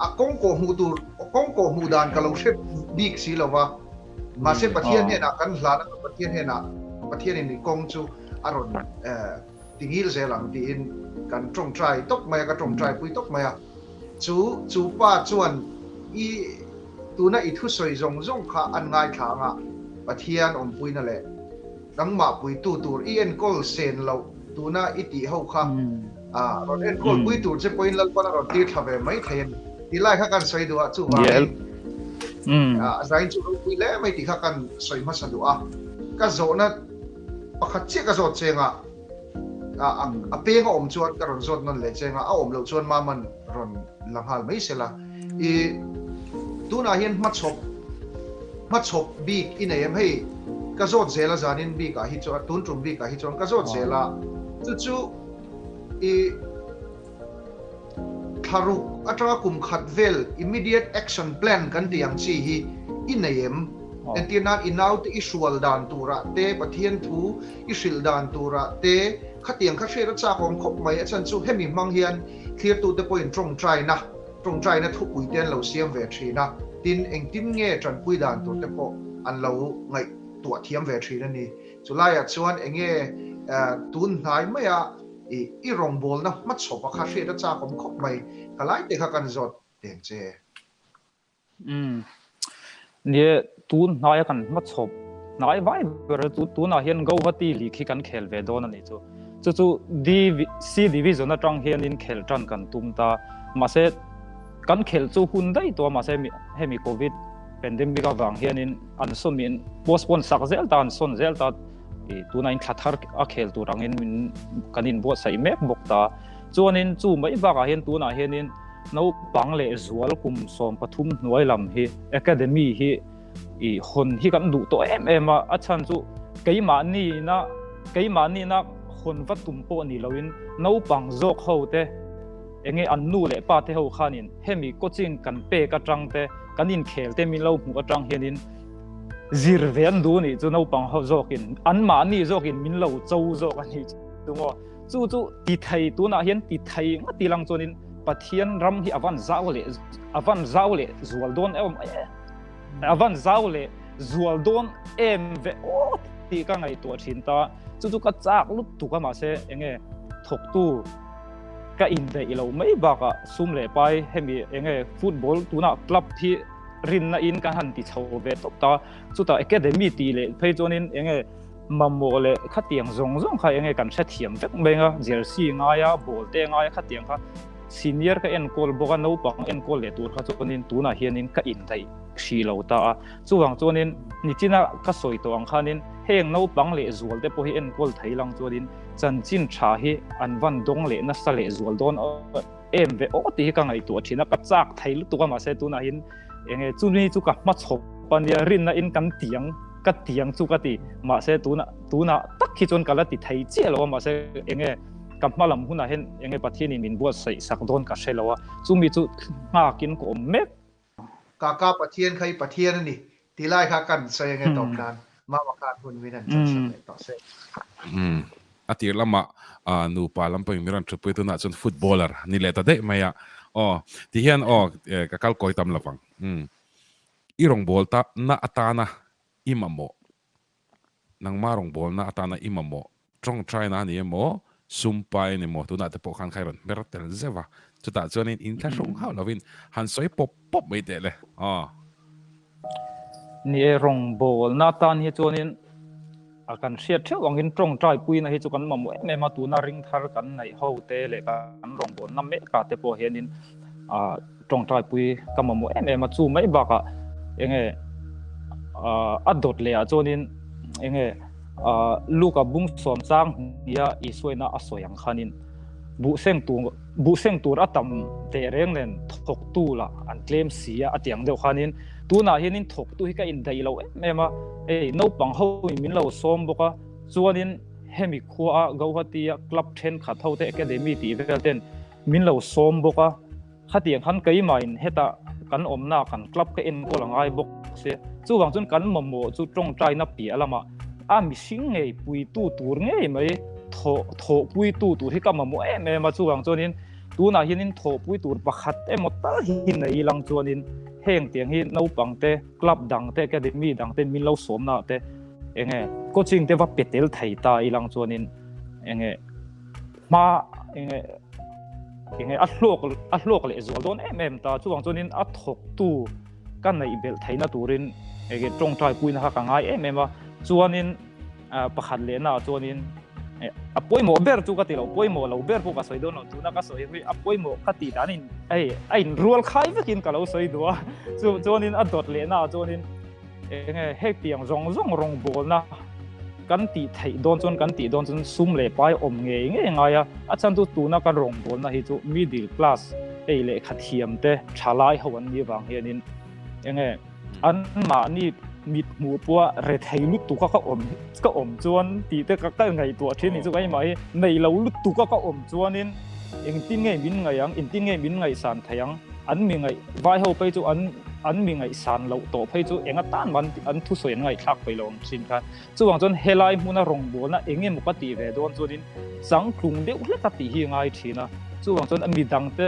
a kawng kawh hmuh tur kawng kawh hmuh dan ka lo hre bik si lova mahse Pathian hnenah kan hlan a Pathian hnenah Pathianin i kawng chu a rawn tingil zel ang tiin kan tawngtai tawp mai a ka tawngtai pui tawp mai a chu chu pa chuan i tuna i thusawi zawng zawng kha an ngaithla anga Pathian awmpuina leh Nangmah puitu tur i enkawl sen loh tuna i tih ho kha rawn enkawl pui tur che pawhin Lalpan a rawn tir thla ve mai thei a ni. Ti lai kha kan sawi duh a, chuvangin zain chu ropui hle mai tih kha kan sawi hmasa duh a. Ka zawhna pakhat chiah ka zawt cheng a, a peng a awm chuan ka rawn zawt nawn leh cheng a, a awm loh chuan Maman rawn la nghal mai sela. I tunah hian hmachhawp hmachhawp bik i nei em hei ka zawt zel a zanin bik ah hi chuan tun tum bik ah hi chuan ka zawt zel a chu chu i thlaruk atanga kum khat vel immediate action plan kan tih ang chi hi i nei em entir nan i naute i hrual dan turah te Pathian thu i hrilh dan turah te khatiang kha hriat a chak awm khawp mai a chhan chu hemi hmang hian Thlirtute pawhin tawngtaina, tawngtaina thupui te an lo siam ve thin a, tin engtin nge tanpui dan tur te pawh an lo ngaih tuah thiam ve thin a ni. Chulaiah chuan enge tun hnai maia i rawngbawlna hmachhawpa kha hriat a chak awm khawp mai. Ka lai te kha kan zawt teng che. Umm. Nie, tun hnaia kan hmachhawp hnai vai ber chu tunah hian Guwahati League hi kan khel ve dawn a nih chu. Chu chu D C Division atang hianin khel tan kan tum ta. Mahse, kan khelh chu hun daih tawh a, mahse hemi Covid pandemic avang hianin an sawn min postpone sak zel ta, an sawn zel ta. Tunah in thla thar a khel tur angin min kan inbuatsaih mek bawk ta. Chuanin chu mai bakah hian tunah hianin Naupang leh zual kum 13 hnuai lam hi Academy hi i hawn hi kan duh tawh em em a, a chhan chu keimahni-na keimahni-na hawn va tum pawh ni loin naupang zawk ho te enge an nu leh pa te ho khanin hemi coaching kan pek atang te kan inkhel te min lo hmuh atang hianin zir ve an duh nih chu naupang ho zawkin anmahni zawkin min lo cho zawk a nih chu maw. Chu chu ti thei tunah hian ti thei ngawt ti lang chuanin Pathian ram hi a van zau leh a van zau leh zual dawn em a van zau leh zual dawn em ve aw tih ka ngaihtuah thin ta. Chu chu ka chak lutuk a mahse enge thawktu ka indaih lo mai bakah sum leh pai hemi enge football tunah club hi rinna in ka han ti chho ve tawp ta. Chutah academy tih leh phei chuanin enge Mamawh leh khatiang zawng zawng kha enge kan hrethiam vek mai anga, jersey ngaia, ball te ngaia khatiang kha senior ka enkawl bawk a, naupang enkawl leh tur kha chuanin tunah hianin ka indaih hrih lo ta a. Chuvang chuanin nichina ka sawi tawh ang khanin heng naupang leh zual te pawh hi enkawl thei lang chuanin chanchin tha hi an van dawng leh nasa leh zual dawn em ve aw tih hi ka ngaihtuah thin a, ka chak thei lutuk a mahse tunah hian enge chumi chu ka hmachhawp a nia rinna in kan tiang ka tiang chu ka ti mahse tuna tuna tak hi chuan ka la ti thei chiah lo a mahse enge ka hma lam hunah hian enge Pathian in min buatsaih sak dawn ka hre lo a chumi chu nghakin ka awm mek. Kaka Pathian kha i Pathian a ni tih lai kha kan sawi ange tawp nan Mama khan hun min han chan sak leh tawh se. Umm a tir lamah nupa lam pawhin min rawn thutpui tunah chuan footballer ni leh ta daih mai a aw ti hian aw ka kal kawi tam lovang umm i rawngbâwl ta na atana i mamawh nangma rawngbâwlna atana i mamawh tawngtaina a ni emaw sum pai a ni maw tunah te pawh khan kha i rawn hmer tel zeuh a chutah chuanin inthlahrung hauh lovin han sawi pawp pawp mai teh le aw. Ni e, rawngbâwlna atan hi chuanin a kan hriat theuh angin tawngtai puina hi chu kan mamawh em em a, tuna ring thar kan neih ho te leh kan rawngbâwlna mekah te pawh hianin ah tawngtai pui ka mamawh em em a, chu mai bakah enge ah a dawt leh ah chuanin enge ah Luka bung sawm chang hnia Isuaina a sawi ang khanin buhseng tur buhseng tur a tam teh reng nen thawktu lah an tlem si a a ti ang deuh khanin tunah hianin thawktu hi ka indaih lo em em a, hei naupang ho in min lo sawm bawk a, chuanin hemi khua a Guwahati a club thenkhat ho te academy tih vel ten min lo sawm bawk a, khatiang khan keimahin hetah kan awmna kan club ka enkawl a ngai bawk sia, chuvang chuan kan mamawh chu tawngtaina piah lamah a mihring ngei puitu tur ngei mai thawh thawhpuitu tur hi ka mamawh em em a, chuvang chuanin tunah hianin thawhpui tur pakhat emaw tal hi nei lang chuanin heng tiang hi naupang te club dang te academy dang te min lo sawmna te enge coaching te va pe tel thei ta ilang chuanin enge hma enge enge a hlawk a hlawk leh zual dawn em em ta chuvang chuanin a thawktu ka neih belh theihna turin enge tawngtai puina kha ka ngai em em a chuanin pakhat lehna ah chuanin a pawimawh ber chu ka ti lo pawimawh lo ber pawh ka sawi dawn lo tuna ka sawi hi a pawimawh ka tih dan in hei a in rual khai vekin ka lo sawi duh a chu chuanin a dawt lehna ah chuanin enge hetiang zawng zawng rawngbawlna kan tih theih dawn chuan kan tih dawn chuan sum leh pai awm ngei ngei ngai a a chhan chu tuna kan rawngbawlna hi chu middle class hei lehkha thiam te thalai ho an nih vang hianin enge an mahni mit hmuh pawha rethei lutuk a ka awm ka awm chuan tih te ka ka ngaihtuah thin ni chu keimah hi nei lo lutuk a ka awm chuanin engtin nge min ngaih ang engtin nge min ngaihsan thei ang an mi ngaih vai ho phei chu an an mi ngaihsan loh tawh phei chu eng atan mah an thusawi an ngaihthlak peih lo ang thin khan chuvang chuan helai hmuna rawngbawlna eng emaw ka tih ve dawn chuanin changtlung deuh hlek a tih hi a ngai thin a chuvang chuan a midang te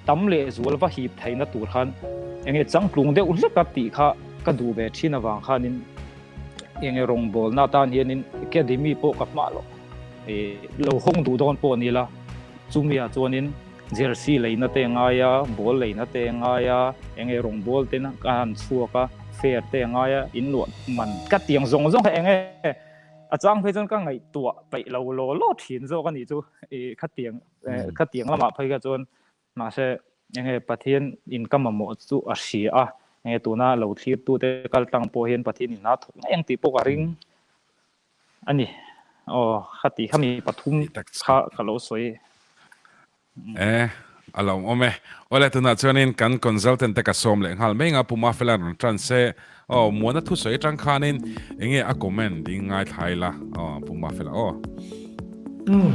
tam leh zual va hip theihna tur khan enge changtlung deuh hlek a tih kha ka duh ve thin avang khanin. enge rawngbawlna atan hianin academy pawh ka hmah loh ih lo hawng duh dawn pawh a ni la, chumi ah chuanin jersey leina te a ngai a, ball leina te a ngai a, enge rawngbâwl te ka han chhuak a, fare te a ngai a, in luah man ka tiang zawng zawng kha enge a chang phei chuan ka ngaihtuah peih lo law law thin zawk a nih chu ih khatiang khatiang lamah phei kha chuan Mahse, enge Pathian in ka mamawh chu a hria a, enge tuna lo thlir tute kal tlang pawh hian Pathian in hna thawk ngei ang tih pawh ka ring a ni. Aw, khati khami pathum kha ka lo sawi. E, a lo awm e. Awle, tunah chuanin kan consultant te ka sawm leh nghal mai nga, Pu Mafela rawn tan se. Aw, Muana thusawi atang khanin enge a comment ding ngaithla ila, aw, Pu Mafela aw. Umm.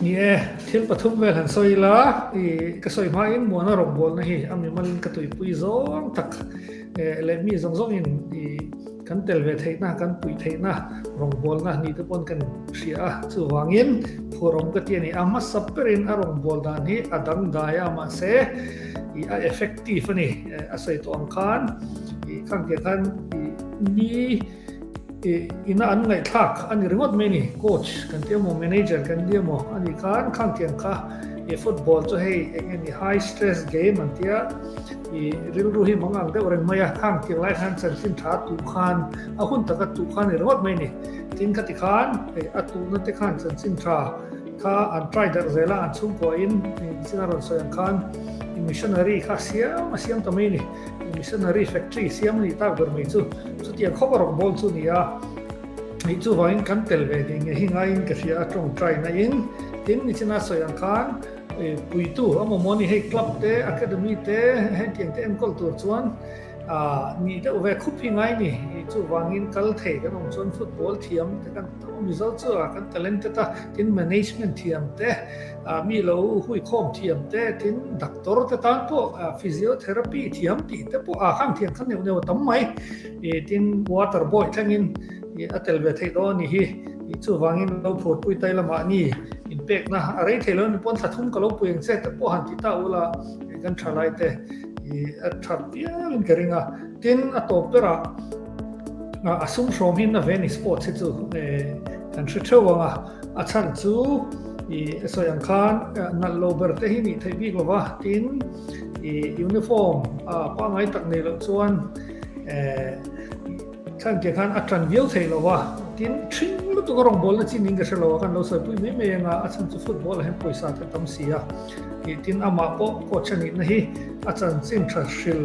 Ni e, thil pathum vel han sawi ila, i ka sawi hmain Muana rawngbawlna hi a mimalin ka tuipui zawng tak leh mi zawng zawngin i kan tel ve theihna, kan puih theihna rawngbawlna ni te pawn kan hria a, chuvangin phurawm ka ti a ni. A hmasa berin a rawngbâwl dan hi a dangdai a, mahse i a effective a ni. A sawi tawh ang khan i khang tiang khan i mi Ina an ngaihthlak a ni ringawt mai a ni, coach kan ti emaw manager kan ti emaw a nih khan khang tiang kha i football chu hei eng nge ni high stress game an tia i rilru hi mang ang deuh reng mai a, khang tiang lai khan chanchin tha tuh khan a hun taka tuh khan a ni ringawt mai a ni. Tin khati khan hei a tuhna te khan chanchin tha kha an try darh zel a, an chhungkua in chin a rawn sawi ang khan i missionary kha siam a siam ta mai a ni. Missionary factory siam a nih tak ber mai chu chutiang khawp a rawn bawl chu a ni a, hei chuvangin kan tel ve ngei ngei hi ngaiin ka hria a tawngtai na in tin nichina sawi ang khan puitu a mawmawh a ni hei club te academy te hetiang te enkawl tur chuan nih deuh ve khup hi ngai a ni chuvangin kal thei kan awm chuan football thiam te kan tam a Mizo chu a kan talented a tin management thiam te Mi lo huikhawm thiam te, tin doctor te tan pawh physiotherapy thiam tih te pawh a khang thiam kha neuh neuh a tam mai. Tin water boy thlengin a tel ve theih dawn a ni hi. Chuvangin lo phurpui tai lamah ni inpekna a rei thei lo a ni pawn thla thum ka lo pui ang che te pawh han ti ta ula kan tha lai te a that viauin ka ring a. Tin a tawp berah a sum hrawm hi na ve ni sports hi chu kan hre theuh ang a. A chhan chu i sawi ang khan nalh lo ber te hi nih theih bik lo va, tin i uniform pangngai tak nei loh chuan chhan ke khan a tan viau thei lo va, tin ṭhing lutuk a rawngbawlna chi ning ka hre lo a, kan lo sawipui mai mai anga a chhan chu football ah hian pawisa te tam si a, tin amah pawh coach a nihna hi a chanchin ṭha hril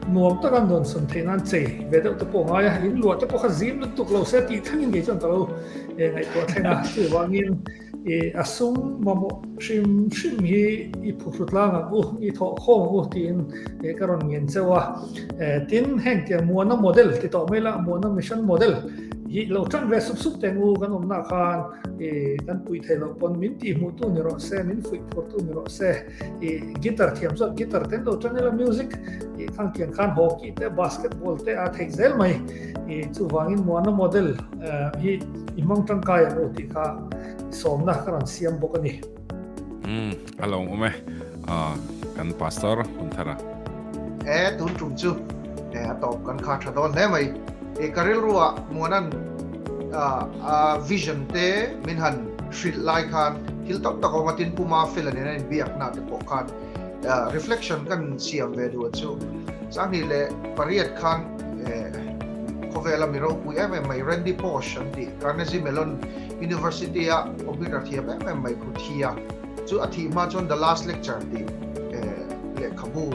Nuam taka nuam sawn theih nan chei ve deuh te pawh a ngai a, in luah te pawh kha zim lutuk lo se tih thlengin kei chuan ka lo ngaihtuah thleng a, chuvangin a sum mamawh hrim hrim hi i phuhru tlang ang u, i thawh khawm ang u tiin ka rawn ngen cheu a. Tin, heng tiang Muana model ti tawh mai la, Muana mission model hi lo tan ve sup sup teng u kan awmna khan kan puih theih loh pawn min tihhmuhtu ni rawh se, min fuih phurtu ni rawh se. I guitar thiam chuan guitar ten lo tan ila music i khang tiang khan hockey te basketball te a theih zel mai i chuvangin muana model hi i hmang tangkai ang u tih kha sawmna ka rawn siam bawk a ni. Umm a lo awm e kan pastor Hunthara. E tun tum chu e a tawp kan kha tha dawn hle mai e ka rilru ah Muanan a vision te min han hrilh lai khan thil tam tak a awm a, tin Puma Fela nena inbiakna te pawh khan reflection kan siam ve duh chu 2008 khan khawvela mi ropui em em mai Randy Pausch an tih Carnegie Mellon University a computer thiam em em mai khu thi a, chu a thih hma chuan The Last Lecture tih lehkhabu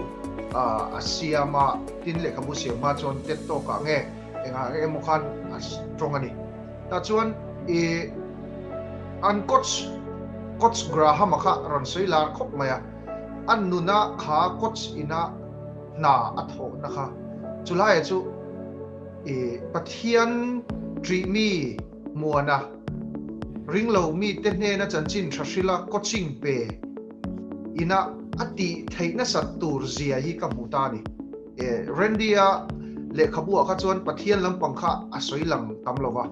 a siam a, tin lehkhabu siam hma chuan TED Talk ah nge engah nge emaw khan a tawng a ni. Tah chuan i an coach, Coach Graham-a kha rawn sawi lar khawp mai a, a nuna kha coach ina hna a thawhna kha chulaiah chu i Pathian ṭihmi muana ringlo mite hnena chanchin ṭha hrila coaching pe ina a tih theih nasat tur zia hi ka hmu ta a ni. Randy-a lehkhabu ah kha chuan Pathian lampang kha a sawi lang tam lo va,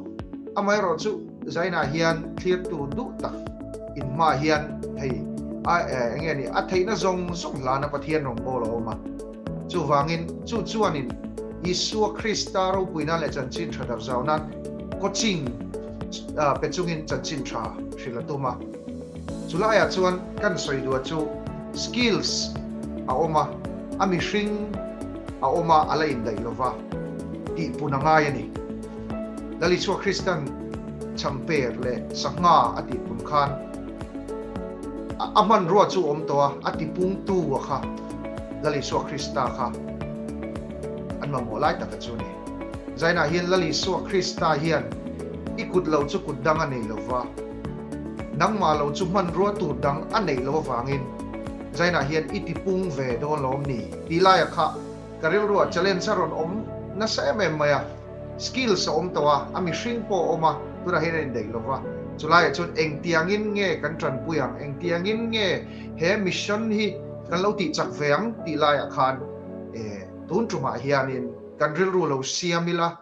amaherawh chu Zaina hian thlirtu duh tak inhma hian hei a eng nge ni a theihna zawng zawng hlana Pathian rawngbâwl a awm a, chuvangin chu chuanin Isua Krista ropuina leh chanchin tha darh zau nan coaching pe chungin chanchin tha hrilh a tum a. Chulaiah chuan kan sawi duah chu skills a awm a, a mihring a awm a, a la indaih lova tihpun a ngai a ni. Lal Isua Kristan changper leh sangha a tihpun khan a hmanrua chu awm tawh a, a tipungtu a kha Lal Isua Krista kha an mamawh lai taka chu a ni. Zainah hian Lal Isua Krista hian i kut lo chu kut dang a nei lo va, nangmah lo chu hmanrua tur dang a neih lo avangin Zainah hian i tipung ve dawn lawm ni tih laia kha Ka rilruah challenge a rawn awm nasa em em mai a, skills a awm tawh a, a mihring pawh a awm a, tunah hian a indaih lo va, chulaiah chuan engtiangin nge kan tanpui ang, engtiangin nge he mission hi kan lo tih chak ve ang tih laiah khan tun tumah hianin kan rilru lo siam ila,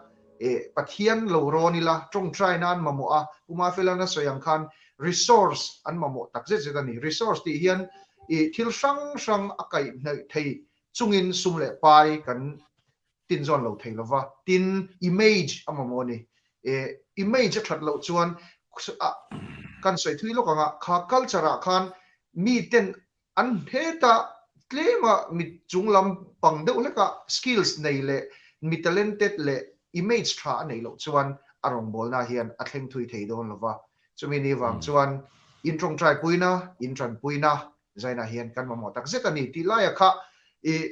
Pathian lo rawn ila, tawngtai nan mamawh a, Pu Mafelan a sawi ang khan resource an mamawh tak zet zet a ni. Resource tih hian thil hrang hrang a kaihhnawih thei chungin sum leh pai kan tin zawn lo thei lova, tin image a mamawh a ni. E, image a that loh chuan kan sawi thui lawk ang a, kha culture ah khan mi ten an heta tlema mi chunglam pang deuh hleka skills nei leh mi talented leh image tha a neih loh chuan a rawngbawlna hian a thleng thui thei dawn lova. Chumi ni vang chuan in tawngtai puina, in tanpuina Zainah hian kan mamawh tak zet a ni tih laia kha i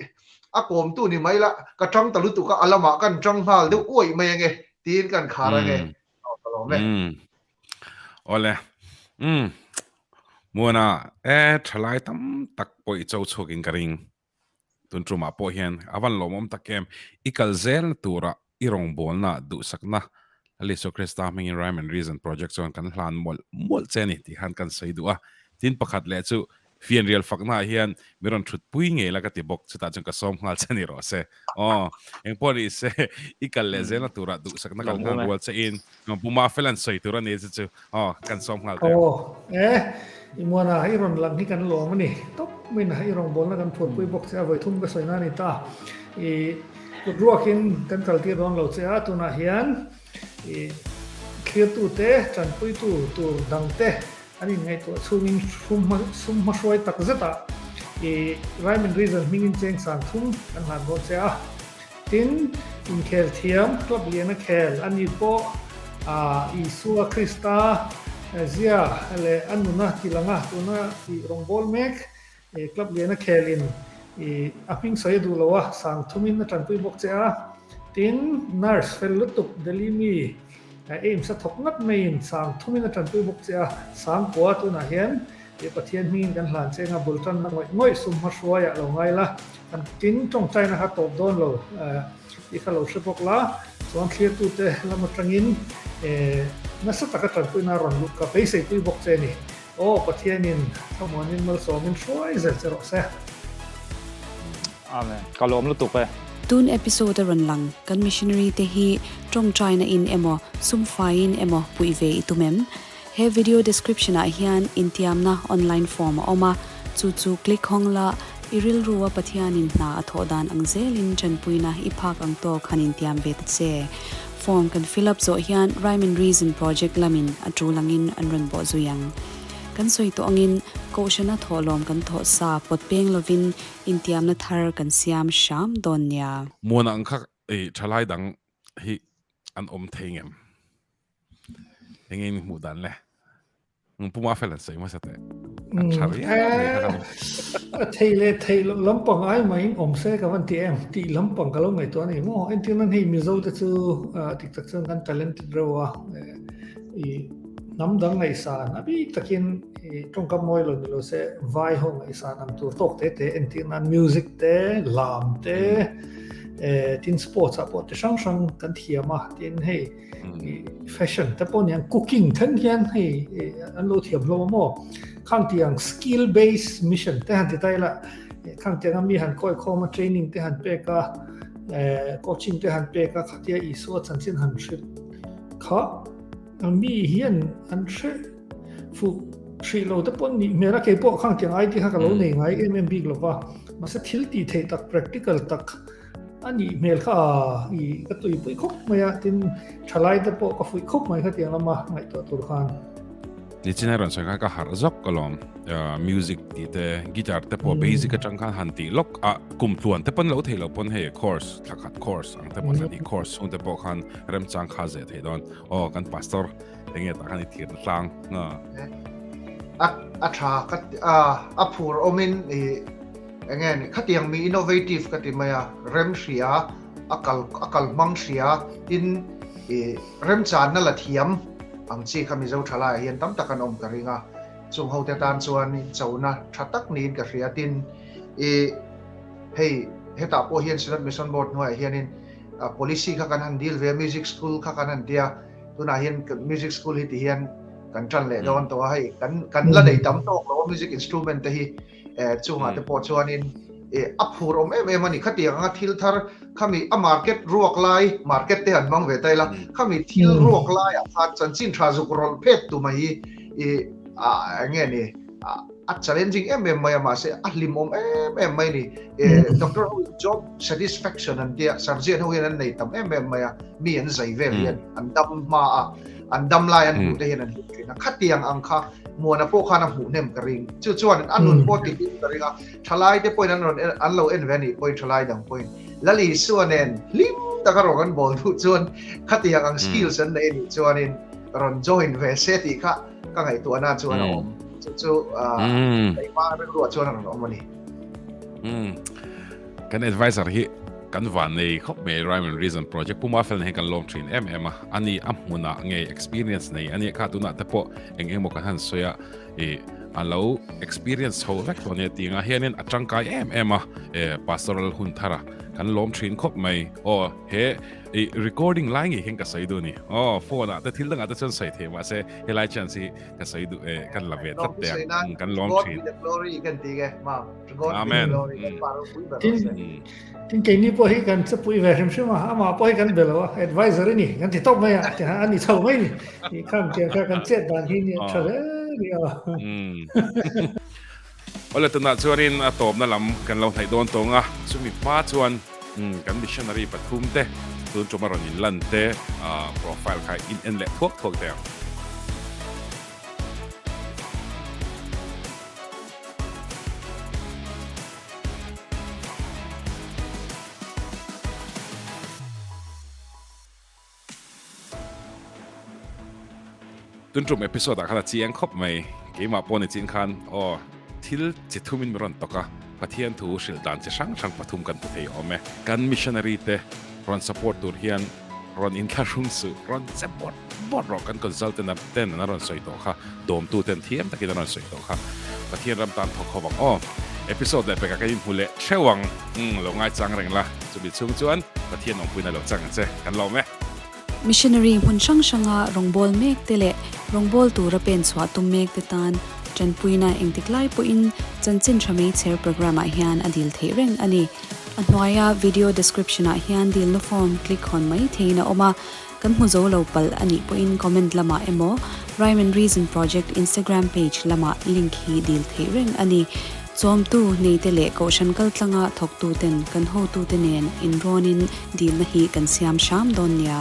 a kawmtu ni mai la, ka tang ta lutuk a, a lamah kan tang nghal deuh uaih mai ange tiin kan khar ange. Aw ka lawm e. Awle. Umm. Muana, e thalai tam tak pawh i cho chhuakin ka ring. Tun tumah pawh hian a van lawmawm tak em, i kal zelna turah i rawngbawlna duhsakna Lal Isua Krista hmingin Rhyme and Reason Project chuan kan hlan mawlh mawlh che a ni tih khan kan sawi duh a. Tin pakhat leh chu fianrial faknaah hian mi rawn thutpui ngei la ka ti bawk, chutah chuan ka sawm nghal che ni rawh se. Aw, engpawh ni se i kal leh zelna turah duhsakna kan hlan rual che in Pu Mafelan sawi tur a ni che chu aw kan sawm nghal teh. Aw, e, i muana i rawn lang hi kan lawm a ni. Tawp main i rawngbawlna kan phurpui bawk che a, vawi thum ka sawi na a ni ta. I kut ruakin kan kal tir dawn lo che a, tunah hian i thlirtute, tanpuitu tur dangte an inngaihtuah chhungin sum hmahruai tak zetah i Rhyme and Reason hmingin cheng sang thum kan hlan dawn che a. Tin, inkhel thiam club liana khel a ni pawh Isua Krista zia leh a nuna tilanga tuna i rawngbâwl mek club liana khelin i a hming sawi a duh lo a, sang thumin a tanpui bawk che a. Tin, nurse fel lutuk Delhi mi AIMS a thawk ngat maiin sang thumin a tanpui bawk che a, sang kua tunah hian I Pathian hmingin kan hlan che anga bul tanna ngawih ngawih sum hmahruaiah lo ngai la, kan tin tawngtaina kha tawp dawn lo tih kha lo hre bawk la, chuan thlirtute lam atangin nasa taka tanpuina rawn luh ka beiseipui bawk che a ni. Aw Pathianin thlamuanin malsawmin hruai zel che rawh se. Amen. Ka lawm lutuk e. Tun episode a rawn lang, kan missionary te hi tawngtaina in emaw, sum faiin emaw puih ve i tum em? He video description ah hian intiamna online form a awm a, chu chu click hawng la, i rilru a Pathianin hna a thawh dan ang zelin tanpuina i phak ang tawk han intiam ve ta che. Form kan fill up zawh hian Rhyme and Reason project lamin a tul angin an rawn bawh zui ang. Kan sawi tawh angin Kohhrana thawhlawm kan thawh sa pawt peng lovin intiamna thar kan siam hram dawn nia. Muana ang kha i thalai dang hi an awm thei ngem? Enge in hmuh dan le? Ng puma fel an sawi hmasa teh. A tha riau mai kha kan. A thei leh thei loh lampang ai maiin awm se ka van ti em? Tih lampang ka lo ngaihtuah a ni maw? Entir nan hei Mizo te chu dik tak chuan kan talented reuh a, i hnam dang ngaihsan a bik takin i tawngkam mawi lo ni lo se vai ho ngaihsan ang tur tawk te te entir nan music te, lam te, tin sports ah pawh ti hrang hrang kan thiam a, tin hei fashion te pawh niang cooking then hian hei an lo thiam hlawm a maw khang tiang skill based mission te han ti ta ila khang tiang a mi han kawi khawm a training te han pek a coaching te han pek a khatia Isua chanchin han hrilh kha mi hian an hre fu hrih lo te pawh nih hmel a kei pawh khang tiang idea kha ka lo nei ngai em em bik lova mahse thil tih theih tak practical tak. A nih hmel kha a i ka tuipui khawp mai a, tin thalai te pawh ka fuih khawp mai khatiang lama ngaihtuah tur khan. Nichin a rawn sawi khan ka harh zawk alawm music tih te guitar te pawh basic atang khan han tih lawk a kum tluan te pawn lo theih loh pawn hei course thla khat course ang te pawh thla hnih course chhung te pawh khan remchang kha zeh theih dawn aw kan pastor enge tah khan i thirna tlang a a tha ka a phur awmin i Enge ni khatiang mi innovative ka ti mai a, rem hria, a kal a kal hmang hria, tin i remchanna la thiam ang chi kha Mizo thalaiah hian tam tak an awm ka ring a, chung hote tan chuan chona tha tak niin ka hria, tin i hei hetah pawh hian Synod Mission Board hnuaiah hianin policy kha kan han deal ve a, music school kha kan han tia, tunah hian music school hi ti hian kan tan leh dawn tawh a, hei kan kan la nei tam tawk lo a music instrument te hi. chungah te pawh chuanin a phur awm em em a ni. Khatiang anga thil thar khami a market ruak lai, market te han hmang ve ta ila, khami thil ruak laiah khan chanchin tha zuk rawlh phet tu mai hi i eng nge ni a challenging em em mai a, mahse a hlim awm em em mai a ni. Doctor ho in job satisfaction an tia, surgeon ho hian an nei tam em em mai a, mi an zai vel hian an dam hma a, an dam lai an hmuh te hian an hlim thin a. Khatiang ang kha Muana pawh khan a hmuh hnem ka ring. Chu chuan a nun pawh ti hlim ka ring a, thalai te pawhin an rawn an lo en ve a nih pawhin thalai dang pawhin Lali Isua nen hlim taka rawn an bawl duh chuan khatiang ang skills an nei a nih chuanin rawn join ve se tih kha ka ngaihtuahna chuan a awm. Chu chu keimah rilruah chuan a rawn awm a ni. Kan advisor hi kan van nei khawp mai Rhyme and Reason project puma fel nei kan lawm thin em em a ani a hmunah nge experience nei ani kha tunah te pawh eng emaw kan han sawi a e a lo experience chho vek tawh ania tinga hianin a tangkai em em a e pastoral hun thara kan lawm thin khawp mai aw he i recording lai nge hian ka sawi duh ni aw phone ah te thil dangah te chuan sawi thei mahse helai chance hi ka sawi duh e kan la ve tlat te ang kan lawm thin glory kan ti ge ma Amen. Tin tin keini pawh hi kan chapui ve hrim hrim a, amah pawh hi kan be lo a, advisor a ni, kan ti tawp mai a, tiha a ni chho mai ni. Tih khan tiang kha kan chet dan hi ni a tha hle ni a. Awle tunah chuanin a tawpna lam kan lo hnaih dawn tawng a, chumi hma chuan kan missionary pathum te tun tum a rawn inlan te profile kha in en leh thuak thuak teh ang. Tun tum episode ah khan a chiang khawp mai, keimah pawh ni chin khan aw thil chi thumin min rawn tawk a, Pathian thu hrilh dan chi hrang hrang pathum kan hmu thei awm e. Kan missionary te rawn support tur hian rawn inthlahrung suh, rawn che bawrh bawrh rawh, kan consultant ten an rawn sawi tawh kha, dawmtu ten thiam takin an rawn sawi tawh kha, Pathian ram tan thawk ho ang aw. Episode leh pekah kan inhmu leh theuh ang, umm lo ngaichang reng la, chumi chhung chuan Pathian awmpuina lo chang ang che, kan lawm e. Missionary hmun hrang hranga rawngbâwl mêkte leh rawngbâwl tura pen chhuah tum mêkte tân ṭanpuina engtik lai pawhin Chanchin Ṭha Meichher programme-ah hian a dil theih reng a ni. A hnuaia video description-ah hian dilna form click hawn mai theiin a awm a, kan hmu zo lo palh a nih pawhin comment lamah emaw Rhyme and Reason Project Instagram page lamah link hi dil theih reng a ni. Chawmtu neite leh kohhran kaltlanga thawktuten kan hotute nen inrawnin dilna hi kan siam hram dawn nia.